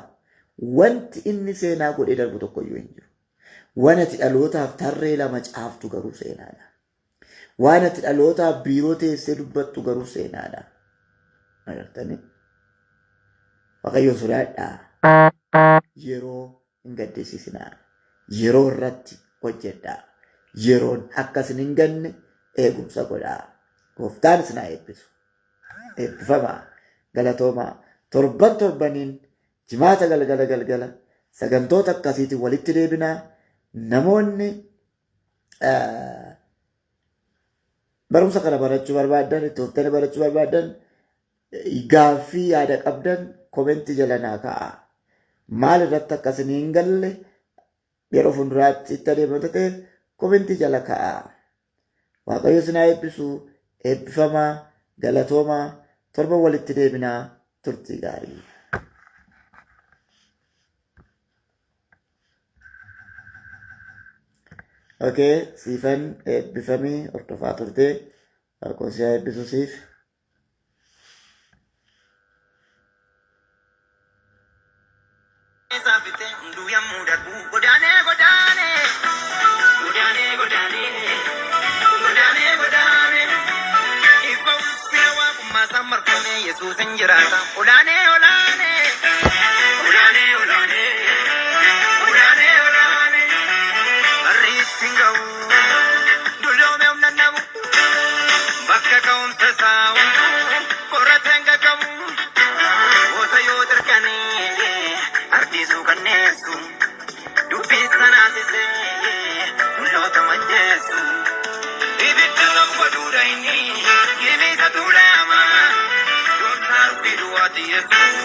Wanti inni seenaa godhee darbu tokkoyyuu hin jiru. Waan ati dhalootaaf tarree lama caaftu garuu seenaadha. Waan ati dhalootaaf biiroo teessee dubbattu garuu seenaadha. Agartanii? Waaqayyoon sodaadhaa. Yeroo hin gaddisiisinaa. Yeroo irratti hojjedhaa. Yeroon akka isin hin ganne eegumsa godhaa. Gooftaan isin haa eebbisu. Eebbifamaa. Galatoomaa. Torban torbaniin jimaata galgala galgala sagantoota akkasiitiin walitti deebinaa. Namoonni barumsa kana barachuu barbaaddan, itti fuftanii barachuu barbaaddan, gaaffii yaada qabdan komentii jala naa kaa'aa. Maal irratti akka isin hin galle yeroo fuulduraatti itti adeemata ta'eef komentii jala kaa'aa. Waaqayyo isin haa eebbisu, eebbifamaa, galatoomaa, torba walitti deebinaa turtii gaarii. Okay, siifan eebbifamii hordofaa turte. Waaqoo si haa eebbisu siif. Isaa fixee hunduu yommuu darbu godaanee godaanee godaanee godaanee godaanee godaanee ifa ulfina waaqummaa isaan marfamee Yesuus hin jiraata olaanee olaanee olaanee olaanee olaanee olaanee barri ittiin ga'u dulloome humna namu bakka ka'umsa isaa hunduu qorateen gaggabu. Goota yoo dirqanii ardii suukanneessu dubbii sanaasisee mul'oota macheessu. Ibidda laf godhuudha inni gibiisa tuulaama. Du'aati Yesuus.